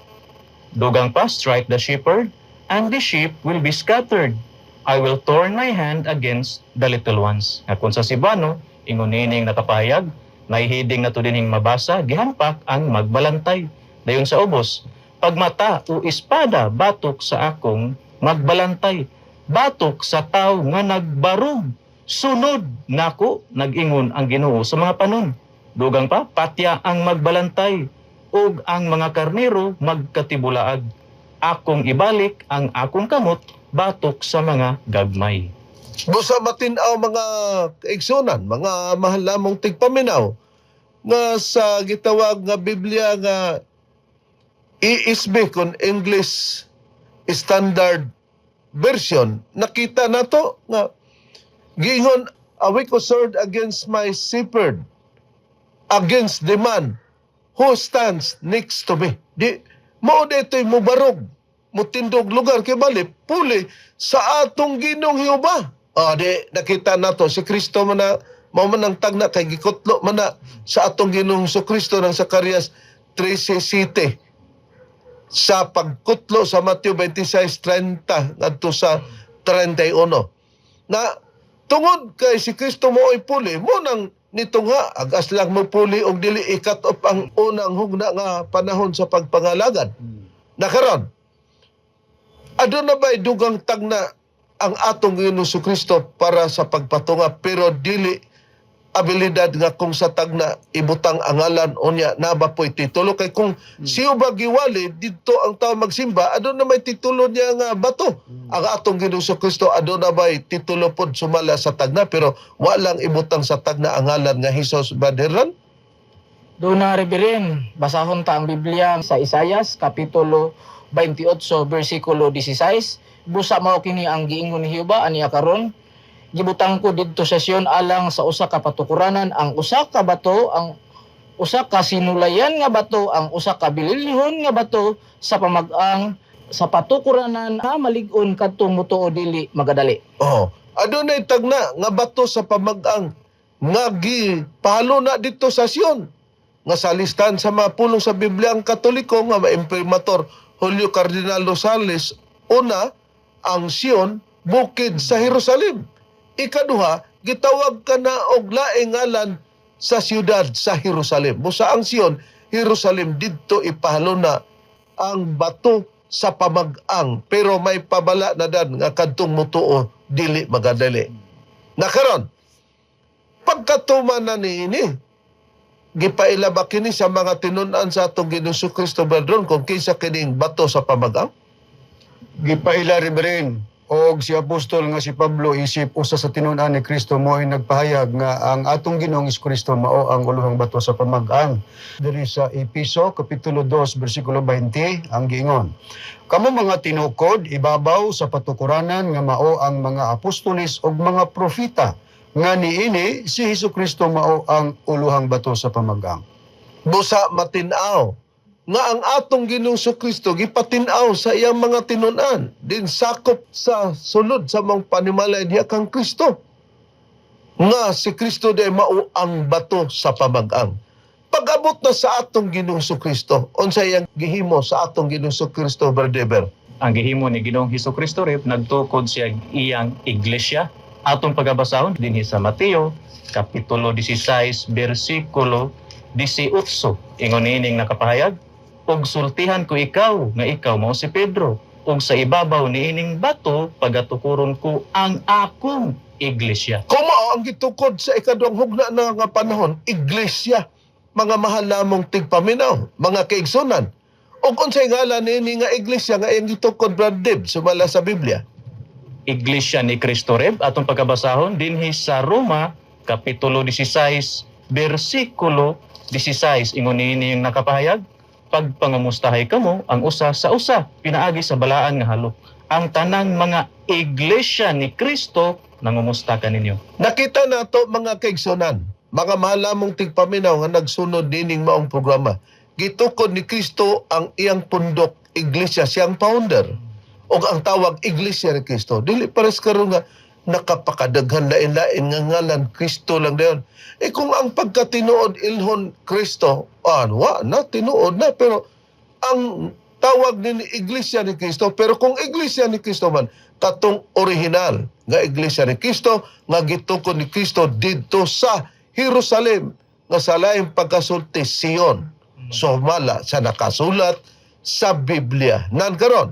Dugang pa, "Strike the shepherd, and the sheep will be scattered. I will turn my hand against the little ones." Nga kung sa Cebuano, ingon niining nakapahayag, naay heading na to dinhing mabasa, "Gihampak ang magbalantay." Dayon sa ubos, "Pagmata o espada batok sa akong magbalantay, batok sa tawo nga nagbarog. Sunod nako, nag-ingon ang Ginoo sa mga panon." Dugang pa, "Patya ang magbalantay ug ang mga karnero magkatibulaag. Akong ibalik ang akong kamot batok sa mga gagmay." Busa matin-aw, mga kaigsunan, mga mahal namong tigpaminaw, nga sa gitawag nga Biblia nga ESV kon English Standard Version, nakita nato nga giingon, "Awake, O sword, against my shepherd, against the man who stands next to me." Di mao dito'y mubarog, mutindog lugar kay bali puli sa atong Ginoong Jehova. Ah, di nakita nato si Kristo man na mao man ang tagna kay gikutlo man na sa atong Ginoong Kristo ng Zacarias 13:7 sa pagkutlo sa Mateo 26:30 ngadto sa 31 na tungod kay si Kristo mo ay puli mo nang nito nga agas lang mo puli og dili i-cut off ang unang hugna nga panahon sa pagpangalagad. Na karon, aduna ba'y dugang tagna ang atong Ginoong Kristo para sa pagpatunga, pero dili abilidad nga kung sa tagna ibutang ang ngalan unya na ba po'y titulo? Kay kung siyo ba giwali didto ang tao magsimba, aduna may titulo niya nga bato. Ang atong Ginoong Kristo, aduna ba'y titulo pod sumala sa tagna pero walang ibutang sa tagna ang ngalan nga Hesus, Brother Ron? Doon na, Reverend, basahon ta ang Biblia sa Isayas, Kapitulo 28, versikulo 16. Busa mao kini ang giingon ni Jehova aniya karon. Gibutang ko didto sa Sion alang sa usa ka patukuranan ang usa ka bato, ang usa ka sinulayan nga bato, ang usa ka bililhon nga bato sa pamag-ang sa patukuranan nga malig-on kadtong mutuo dili magadali. Oh, adunay tagna nga bato sa pamag-ang nga gipahalo na dito sa Sion nga sa listahan sa mga pulong sa Biblia ang Katoliko nga ma-imprimatur Julio Cardinal Rosales, una, ang Sion bukid sa Jerusalem. Ikaduha, gitawag ka na og laing ngalan sa siyudad sa Jerusalem. Busa ang Sion, Jerusalem, didto ipahalo na ang bato sa pamag-ang, pero may pabala na dan nga kadtong mutuo dili magadali. Na karon, pagkatuman na niini, gipaila ba kini sa mga tinun-an sa atong Ginoong Kristo, Brother Ron, kung kinsa kining bato sa pamag-ang? Gipaila, Reverend, og si apostol nga si Pablo isip usa sa tinun-an ni Kristo mo ay nagpahayag nga ang atong Ginoong Kristo mao ang uluhang bato sa pamag-ang. Diri sa Epeso kapitulo 2 bersikulo 20 ang giingon. Kamo mga tinukod ibabaw sa patukuranan nga mao ang mga apostoles ug mga propeta nga niini si Hesus Kristo mao ang uluhang bato sa pamag-ang. Busa matin-aw nga ang atong Ginoong Kristo gipatin-aw sa iyang mga tinun-an din sakop sa sulod sa mga panimalay diha kang Kristo nga si Kristo di mao ang bato sa pamag-ang. Pag-abot na sa atong Ginoong Kristo, unsa iyang gihimo sa atong Ginoong Kristo, Brother Eber? Ang gihimo ni Ginoong Hesus Kristo, Rep, nagtukod siya iyang iglesia. Atong pagabasahon dinhi sa Mateo kapitulo 16 bersikulo 18. Ingon niining nakapahayag, "Ug sultihan ko ikaw nga ikaw mao si Pedro, ug sa ibabaw niining bato pagatukuron ko ang akong iglesia." Kung mao ang gitukod sa ikaduhang hugna na nga panahon, iglesia. Mga mahal namong tigpaminaw, mga kaigsunan. O unsay ngalan niini nga iglesia nga iyang gitukod, Brad Dib, sumala sa Biblia? Iglesia ni Cristo, Reb, atong pagkabasahon dinhi sa Roma kapitulo 16 bersikulo 16. Ingon niini yung nakapahayag, "Pagpangamustahay kamo ang usa sa usa pinaagi sa balaan nga halok. Ang tanang mga iglesia ni Kristo nangumusta kaninyo." Nakita nato, mga kaigsunan, mga mahal namong tigpaminaw nga nagsunod nining maong programa. Gitukod ni Kristo ang iyang pundok, iglesia, siyang founder. O ang tawag, Iglesia ni Kristo. Dili pares karon nga nakapakadaghan lain-lain nga ngalan, Kristo lang dayon. Eh kung ang pagkatinuod ilhon Kristo, wa na tinuod na, pero ang tawag ni Iglesia ni Kristo. Pero kung Iglesia ni Kristo man, katong original nga Iglesia ni Kristo nga gitukod ni Kristo didto sa Jerusalem, nga sa laing pagkasulti Sion, sumala sa nakasulat sa Biblia. Nan karon,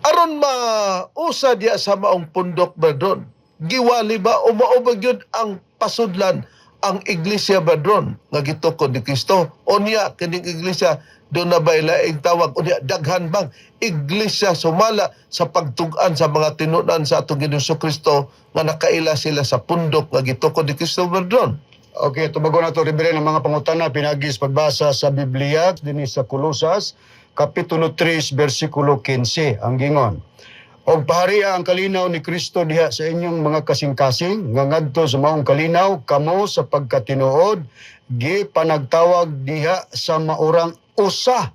aron mausa diya sa maong pundok, Bradron, giwali ba o mao ba gyud ang pasudlan ang iglesia, Bradron, nga gitukod ni Kristo? Unya kining iglesia, duna ba laing tawag? Unya daghan bang iglesia sumala sa pagtug-an sa mga tinunan sa atong Ginoong Kristo nga nakaila sila sa pundok nga gitukod ni Kristo, Bradron? Okay, tubagon nato, Reverend, ang mga pangutana pinaagi sa pagbasa sa Biblia dinhi sa Kolosas kapitulo 3 bersikulo 15. Ang gingon, "Og paharia ang kalinaw ni Kristo diha sa inyong mga kasing-kasing nga ngadto sa maong kalinaw kamo sa pagkatinuod gipanagtawag diha sa maurang usa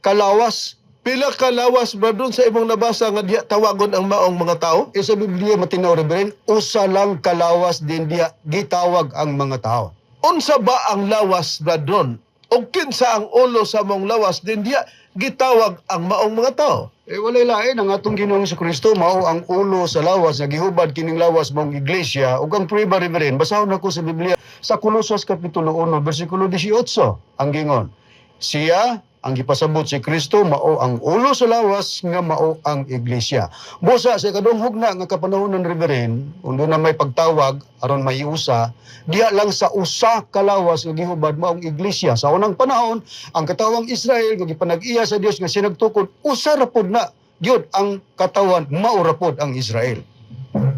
kalawas." Pila ka lawas, Bradron, sa imong nabasa nga diha tawagon ang maong mga tao? E sa Biblia matinaw, Reverend, usa lang kalawas din diha gitawag ang mga tao. Unsa ba ang lawas, Bradron? O kinsa ang ulo sa maong lawas din diha gitawag ang maong mga tao? Eh walay lain, ang atong Ginoong Kristo mao ang ulo sa lawas nga gihubad kining lawas maong iglesia. Ug ang prueba, Reverend, basahon ako sa Biblia sa Kolosas kapitulo 1 bersikulo 18. Ang gingon, siya ang gipasabot si Kristo mao ang ulo sa lawas nga mao ang iglesia. Busa sa ikaduhang hugna nga kapanahonan, Reverend, kung na may pagtawag aron maiusa, diha lang sa usa ka lawas nga gihubad maong iglesia. Sa unang panahon, ang katawang Israel nga gipanag-iya sa Dios nga sinagtukod, usa ra pod na gyud ang katawan, mao ra pod ang Israel.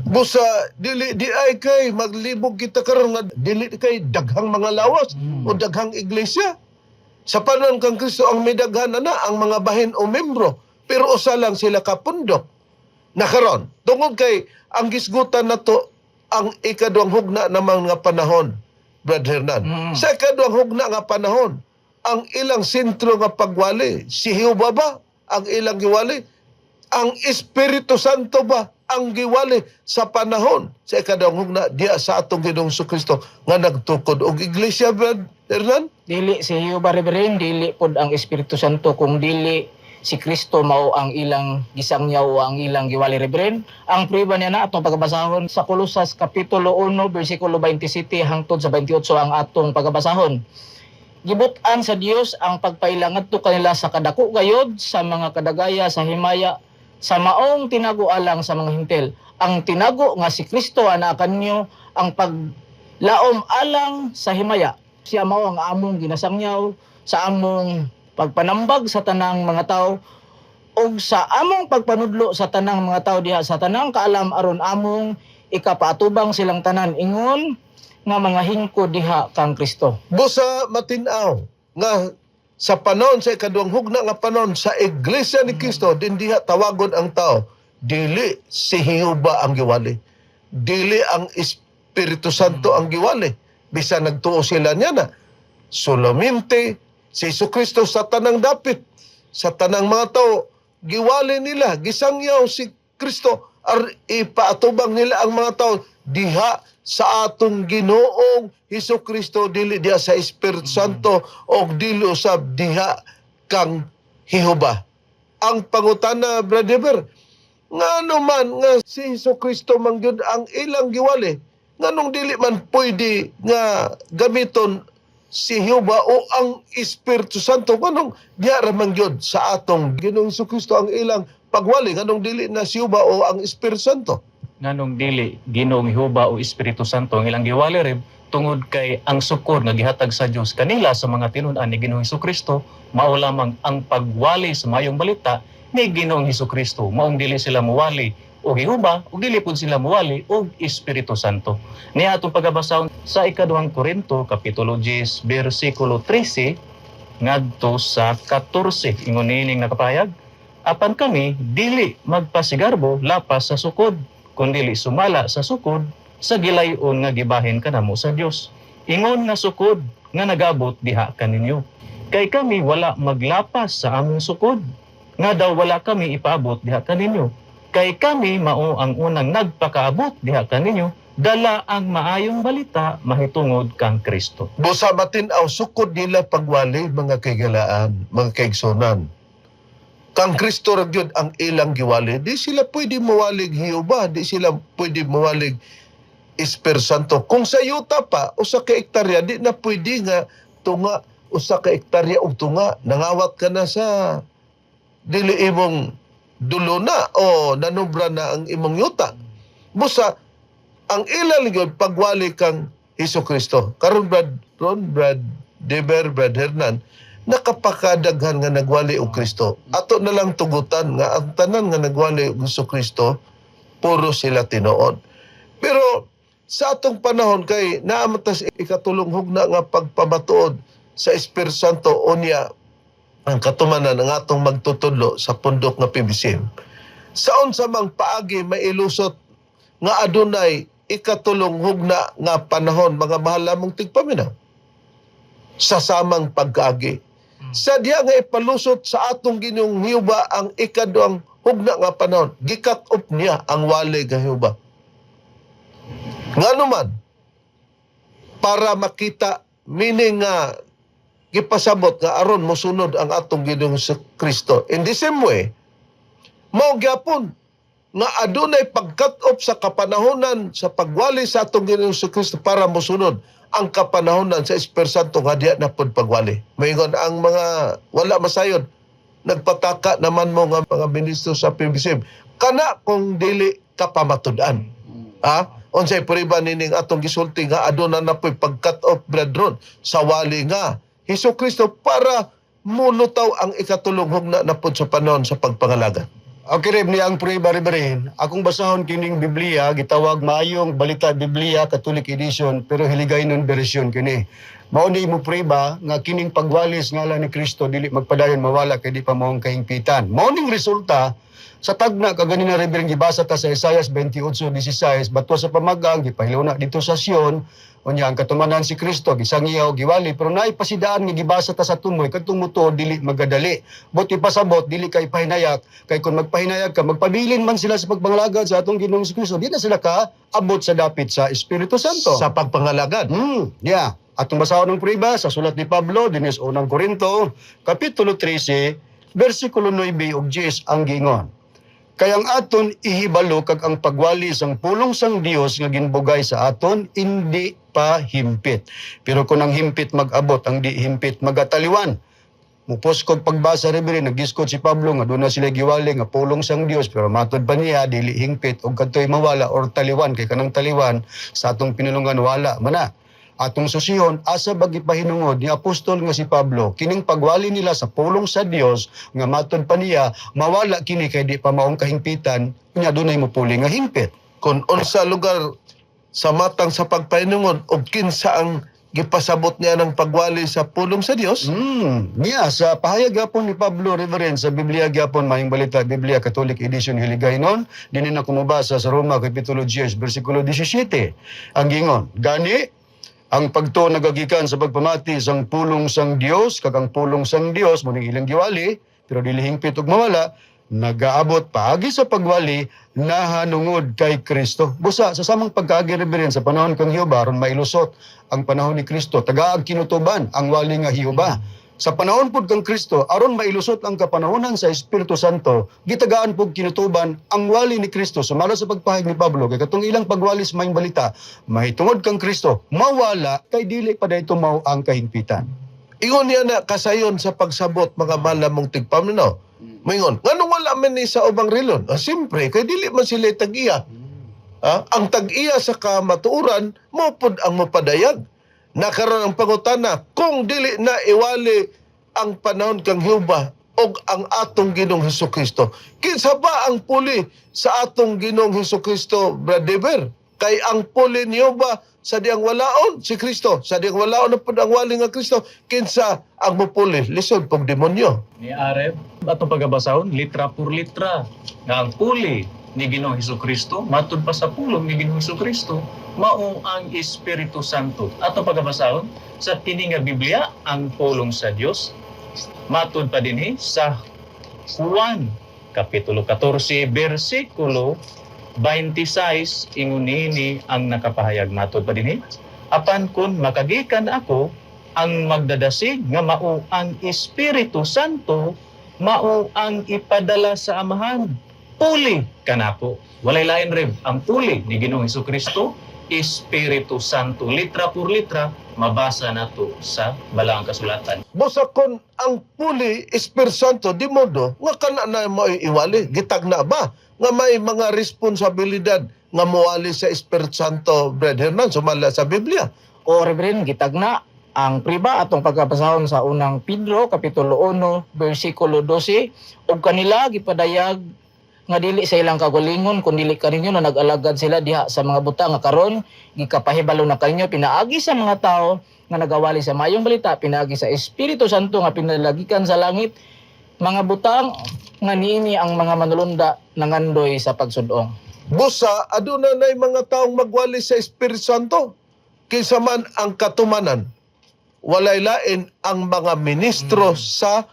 Busa dili di ay kay maglibog kita karon nga dili kay daghang mga lawas o daghang iglesia. Sa panahon kang Kristo, ang midaghan na ang mga bahin o membro, pero usa lang sila ka pundok. Nakaron, tungod kay ang gisgutan nato ang ikaduhang hugna na mga panahon, Brad Hernan. Sa ikaduhang hugna nga panahon, ang ilang sentro nga pagwali, si Jehova ba ang ilang giwali? Ang Espiritu Santo ba ang giwali sa panahon sa ikaduhang hugna diya sa atong Ginoong Kristo nga nagtukod og iglesia, Brad Hernan? Dili si Jehova, Reverend, dili pod ang Espiritu Santo kung dili si Kristo mao ang ilang gisangyaw o ang ilang giwali, Reverend. Ang prueba niya na atong pagabasahon sa Kolosas kapitulo 1 bersikulo 27 hangtod sa 28 ang atong pagabasahon. "Gibut-an sa Dios ang pagpaila ngadto kanila sa kadako gayod sa mga kadagaya sa himaya sa maong tinago alang sa mga Hintil. Ang tinago nga si Kristo anaa kanyo, ang paglaom alang sa himaya. Siya mao ang among ginasangyaw sa among pagpanambag sa tanang mga tao ug sa among pagpanudlo sa tanang mga tao diha sa tanang kaalam aron among ikapaatubang silang tanan ingon nga mga hingko diha kang Kristo." Busa matin-aw nga sa panahon sa ikaduhang hugna nga panahon sa iglesia ni Kristo din diha tawagon ang tao, dili si Jehova ang giwali, dili ang Espiritu Santo ang giwali, bisan nagtuo sila niya na solamente si Jesu Kristo sa tanang dapit, sa tanang mga tao, giwali nila, gisangyaw si Kristo ar ipaatubang nila ang mga tao diha sa atong Ginoong Hesus Kristo, dili diha sa Espiritu Santo o dili usab diha kang Jehova. Ang pangutana, Brother, ngano man nga si Hesus Kristo man gyud ang ilang giwali, nganong dili man pwede nga gamiton si Jehova o ang Espiritu Santo? Nganong diha ra man gyud sa atong Ginoong Hesus Kristo ang ilang pagwali? Nganong dili na si Jehova o ang Espiritu Santo? Nganong dili Ginoong Jehova o Espiritu Santo ang ilang giwali, Reb? Tungod kay ang sukod nga gihatag sa Dios kanila sa mga tinun-an ni Ginoong Kristo mao lamang ang pagwali sa maayong balita ni Ginoong Kristo. Maong dili sila muwali og Jehova ug dili pud sila muwali og Espiritu Santo. Niya atong pagabasahon sa ikaduhang Korinto kapitulo 10 bersikulo 13 ngadto sa 14. Ingon niining nakapayag, "Apan kami dili magpasigarbo lapas sa sukod, kundili sumala sa sukod sa gilayon nga gibahin kanamo sa Dios. Ingon nga sukod nga nagabot diha kaninyo. Kay kami wala maglapas sa among sukod, nga daw wala kami ipaabot diha kaninyo. Kay kami mao ang unang nagpakaabot diha kaninyo, dala ang maayong balita mahitungod kang Kristo." Busa matin-aw sukod nila pagwali, mga kaigalaan, mga kaigsonan. Kang Kristo ra gyud ang ilang giwali. Di sila pwede mawalig Jehova, di sila pwede mawalig Espiritu Santo. Kung sa yuta pa, 1 ka hektarya, di na pwede nga tunga, 1 ka hektarya og tunga. Nangawat ka na sa dili imong dulo na o nanubra na ang imong yuta. Busa, ang ilang gyud pagwali kang Hesus Kristo. Karon, Brad Ron, Brad Deber, Brad Hernan, nakapakadaghan nga nagwali og Kristo. Ato na lang tugutan nga ang tanan nga nagwali og Hesus Kristo, puro sila tinuod. Pero sa atong panahon kay naa man tas ikatulong hugna nga pagpamatuod sa Espiritu Santo, unya ang katumanan ang atong magtutudlo sa pundok nga PBCM. Sa unsa mang paagi mailusot nga adunay ikatulong hugna nga panahon, mga mahal lamong tigpaminaw, sa samang pagkaagi? Sa diya nga ipalusot sa atong Ginoong Jehova ang ikaduhang hugna nga panahon, gi-cut off niya ang wali nga Jehova. Ngano man? Para makita, meaning nga gipasabot nga aron mosunod ang atong Ginoong Kristo. In the same way, mao gyapon nga adunay pag-cut off sa kapanahonan sa pagwali sa atong Ginoong Kristo para mosunod ang kapanahonan sa Espiritu Santo nga diya na pod pagwali. Moingon ang mga wala masayod, nagpataka naman mo nga mga ministro sa PBCM. Kana kung dili kapamatud-an. Ha? Unsay prueba nining atong gisulti nga aduna na po'y pag-cut off, brethren, sa wali nga Hesus Kristo para mulutaw ang ikatulong hugna na pod sa panahon sa pagpangalaga? Okay, Reb, niya ang prueba, Reverend. Akong basahon kining Biblia, gitawag Maayong Balita Biblia, Catholic Edition, pero Hiligaynon version kini. Mao ni mo prueba nga kining pagwalis ngalan ni Kristo dili magpadayon mawala kay di pa mao ang kahingpitan. Mao ning resulta sa tagna kaganina, Reverend, gibasa ta sa Isaiah 28:16, "Bato sa pamagang gipahiluna dito sa Sion." Unya ang katumanan si Kristo gisangiyaw, giwali, pero naay pasidaan nga gibasa ta sa tumoy kadtong mutuo dili magadali. But ipasabot dili kay pahinayak, kay kung magpahinayag ka magpabilin man sila sa pagpangalagad sa atong Ginoong Kristo, di na sila ka abot sa dapit sa Espiritu Santo. Sa pagpangalagad. Yeah. Atong basahon ng prueba sa sulat ni Pablo dinhi sa unang Korinto, kapitulo 13, bersikulo 9 ug 10, ang gingon, "Kay ang aton ihibalo kag ang pagwali sang pulong sang Dios nga ginbugay sa aton indi pa himpit. Pero kung ang himpit mag-abot, ang di himpit magataliwan." Mupuskog pagbasa, Reverend, nagiskot si Pablo nga doon na sila giwali nga pulong sang Dios, pero matod pa niya dili hingpit og kadtoy mawala or taliwan, kay kanang taliwan sa atong pinulungan wala mana. Atong susihon, asa ba gipahinungod ni apostol nga si Pablo kining pagwali nila sa pulong sa Dios nga matod pa niya mawala kini kay di pa maong kahingpitan, unya dunay mopuli nga hingpit? Kung unsa lugar sa matang sa pagpahinungod og kinsa ang gipasabot niya ng pagwali sa pulong sa Dios. Niya sa pahayag gyapon ni Pablo, Reverend, sa Biblia gyapon, Maayong Balita Biblia Catholic Edition Hiligaynon, dinhi na kumubasa sa Roma kapitulo 10 bersikulo 17. Ang gingon, "Gani ang pagtuo nagagikan sa pagpamati sang pulong sang Dios, kag ang pulong sang Dios mo ning ilang giwali, pero dili hingpit og mawala, nagaabot paagi sa pagwali nahanungod kay Kristo." Busa sa samang pagkaagi, Reverend, sa panahon kang Jehova, aron mailusot ang panahon ni Kristo, tagaag kinutuban ang wali nga Jehova. Sa panahon pud kang Kristo, aron mailusot ang kapanahonan sa Espiritu Santo, gitagaan pud kinutuban ang wali ni Kristo. Sumala sa pagpahayag ni Pablo, kay katong ilang pagwali sa maayong balita mahitungod kang Kristo mawala kay dili pa dayto mao ang kahingpitan. Ingon niya na kasayon sa pagsabot, mga malamong tigpaminaw. Moingon, nganong wala man ni sa ubang relon? Ah, siyempre, kay dili man sila tag-iya. Ah, ang tag-iya sa kamatuoran mao pod ang mopadayag. Nakaron ang pangutana kung dili na iwali ang panahon kang Jehova og ang atong Ginoong Hesukristo. Kinsa ba ang puli sa atong Ginoong Hesukristo, Brad Dever? Kay ang puli niyo ba sa diyang walaon si Kristo? Sa diyang walaon na pud ang wali nga Kristo, kinsa ang mupuli? Lisod pog demonyo. Ni Areb, atong pagabasahon, litra por litra, nga ang puli ni Ginoong Hesukristo, matud pa sa pulong ni Ginoong Hesukristo, mao ang Espiritu Santo. Atong pagabasahon, sa kini nga Biblia, ang pulong sa Dios, matud pa dinhi sa Juan, Kapitulo 14, versikulo 26, ingon niini ang nakapahayag matud pa dinhi. Apan kun makagikan ako, ang magdadasig nga mao ang Espiritu Santo, mao ang ipadala sa Amahan. Puli kanako. Walay lain rem. Ang puli ni Ginoong Hesukristo, Espiritu Santo. Litra por litra, mabasa nato sa Balaang Kasulatan. Busa kon ang puli Espiritu Santo di modo nga kana na mo iwali gitagna ba nga may mga responsibilidad nga moali sa Espiritu Santo, Brad Hernan, sumala sa Biblia? O Reverend, gitagna ang priba atong pagkabasahon sa unang Pedro kapitulo 1 bersikulo 12, ug kanila gipadayag nga dili sa ilang kagalingon kun dili kaninyo na nag-alagad sila diha sa mga butang nga karon gikapahibalo na kaninyo pinaagi sa mga tao nga nagawali sa maayong balita pinaagi sa Espiritu Santo nga pinalagikan sa langit, mga butang nga niini ang mga manulunda nangandoy sa pagsudong. Busa aduna nay mga taong magwali sa Espiritu Santo kinsa man ang katumanan? Walay lain ang mga ministro sa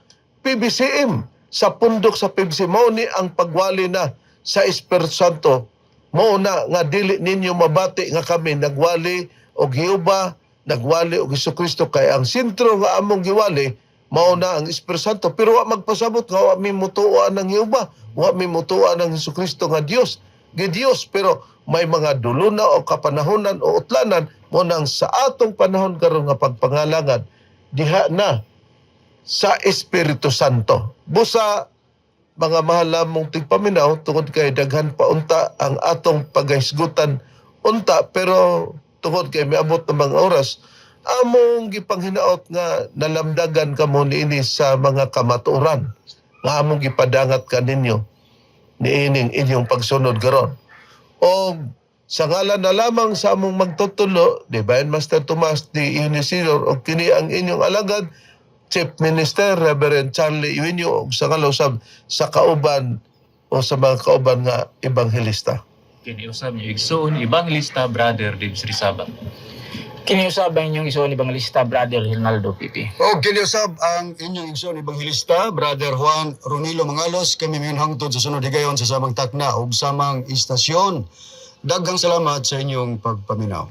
PBCM, sa pundok sa PBCM. Mao ni ang pagwali na sa Espiritu Santo. Mao na nga dili ninyo mabati nga kami nagwali og Jehova, nagwali og Hesukristo, kay ang sentro nga among giwali mao na ang Espiritu Santo. Pero wa magpasabot nga wa mi mutuo ng Jehova, wa mi mutuo ng Hesukristo nga Dios gi Dios, pero may mga duluna o kapanahonan o utlanan mo nang sa atong panahon karon nga pagpangalangan diha na sa Espiritu Santo. Busa mga mahal namong tigpaminaw, tungod kay daghan pa unta ang atong paghisgutan unta, pero tungod kay miabot ng mga oras, among gipanghinaot nga nalamdagan kamo niini sa mga kamatuoran nga among gipadangat kaninyo niining inyong pagsunod karon. O sa ngalan na lamang sa among magtutulo, Divine Master Tomas D. Eugenio, o kini ang inyong alagad, Chief Minister Reverend Charlie Eugenio, og sa ngalan usab sa kauban o sa mga kauban nga ebanghelista. Kini usab niyo igsoon, Evangelista Brother Dibs Rizaba. Kini usab ang inyong igsoon, Evangelista Brother Rinaldo Pipi. O kini usab ang inyong igsoon Ebanghelista Brother Juan Ronilo Mangalos. Kami miun hangtod sa sunod higayon sa samang takna ug samang istasyon. Daghang salamat sa inyong pagpaminaw.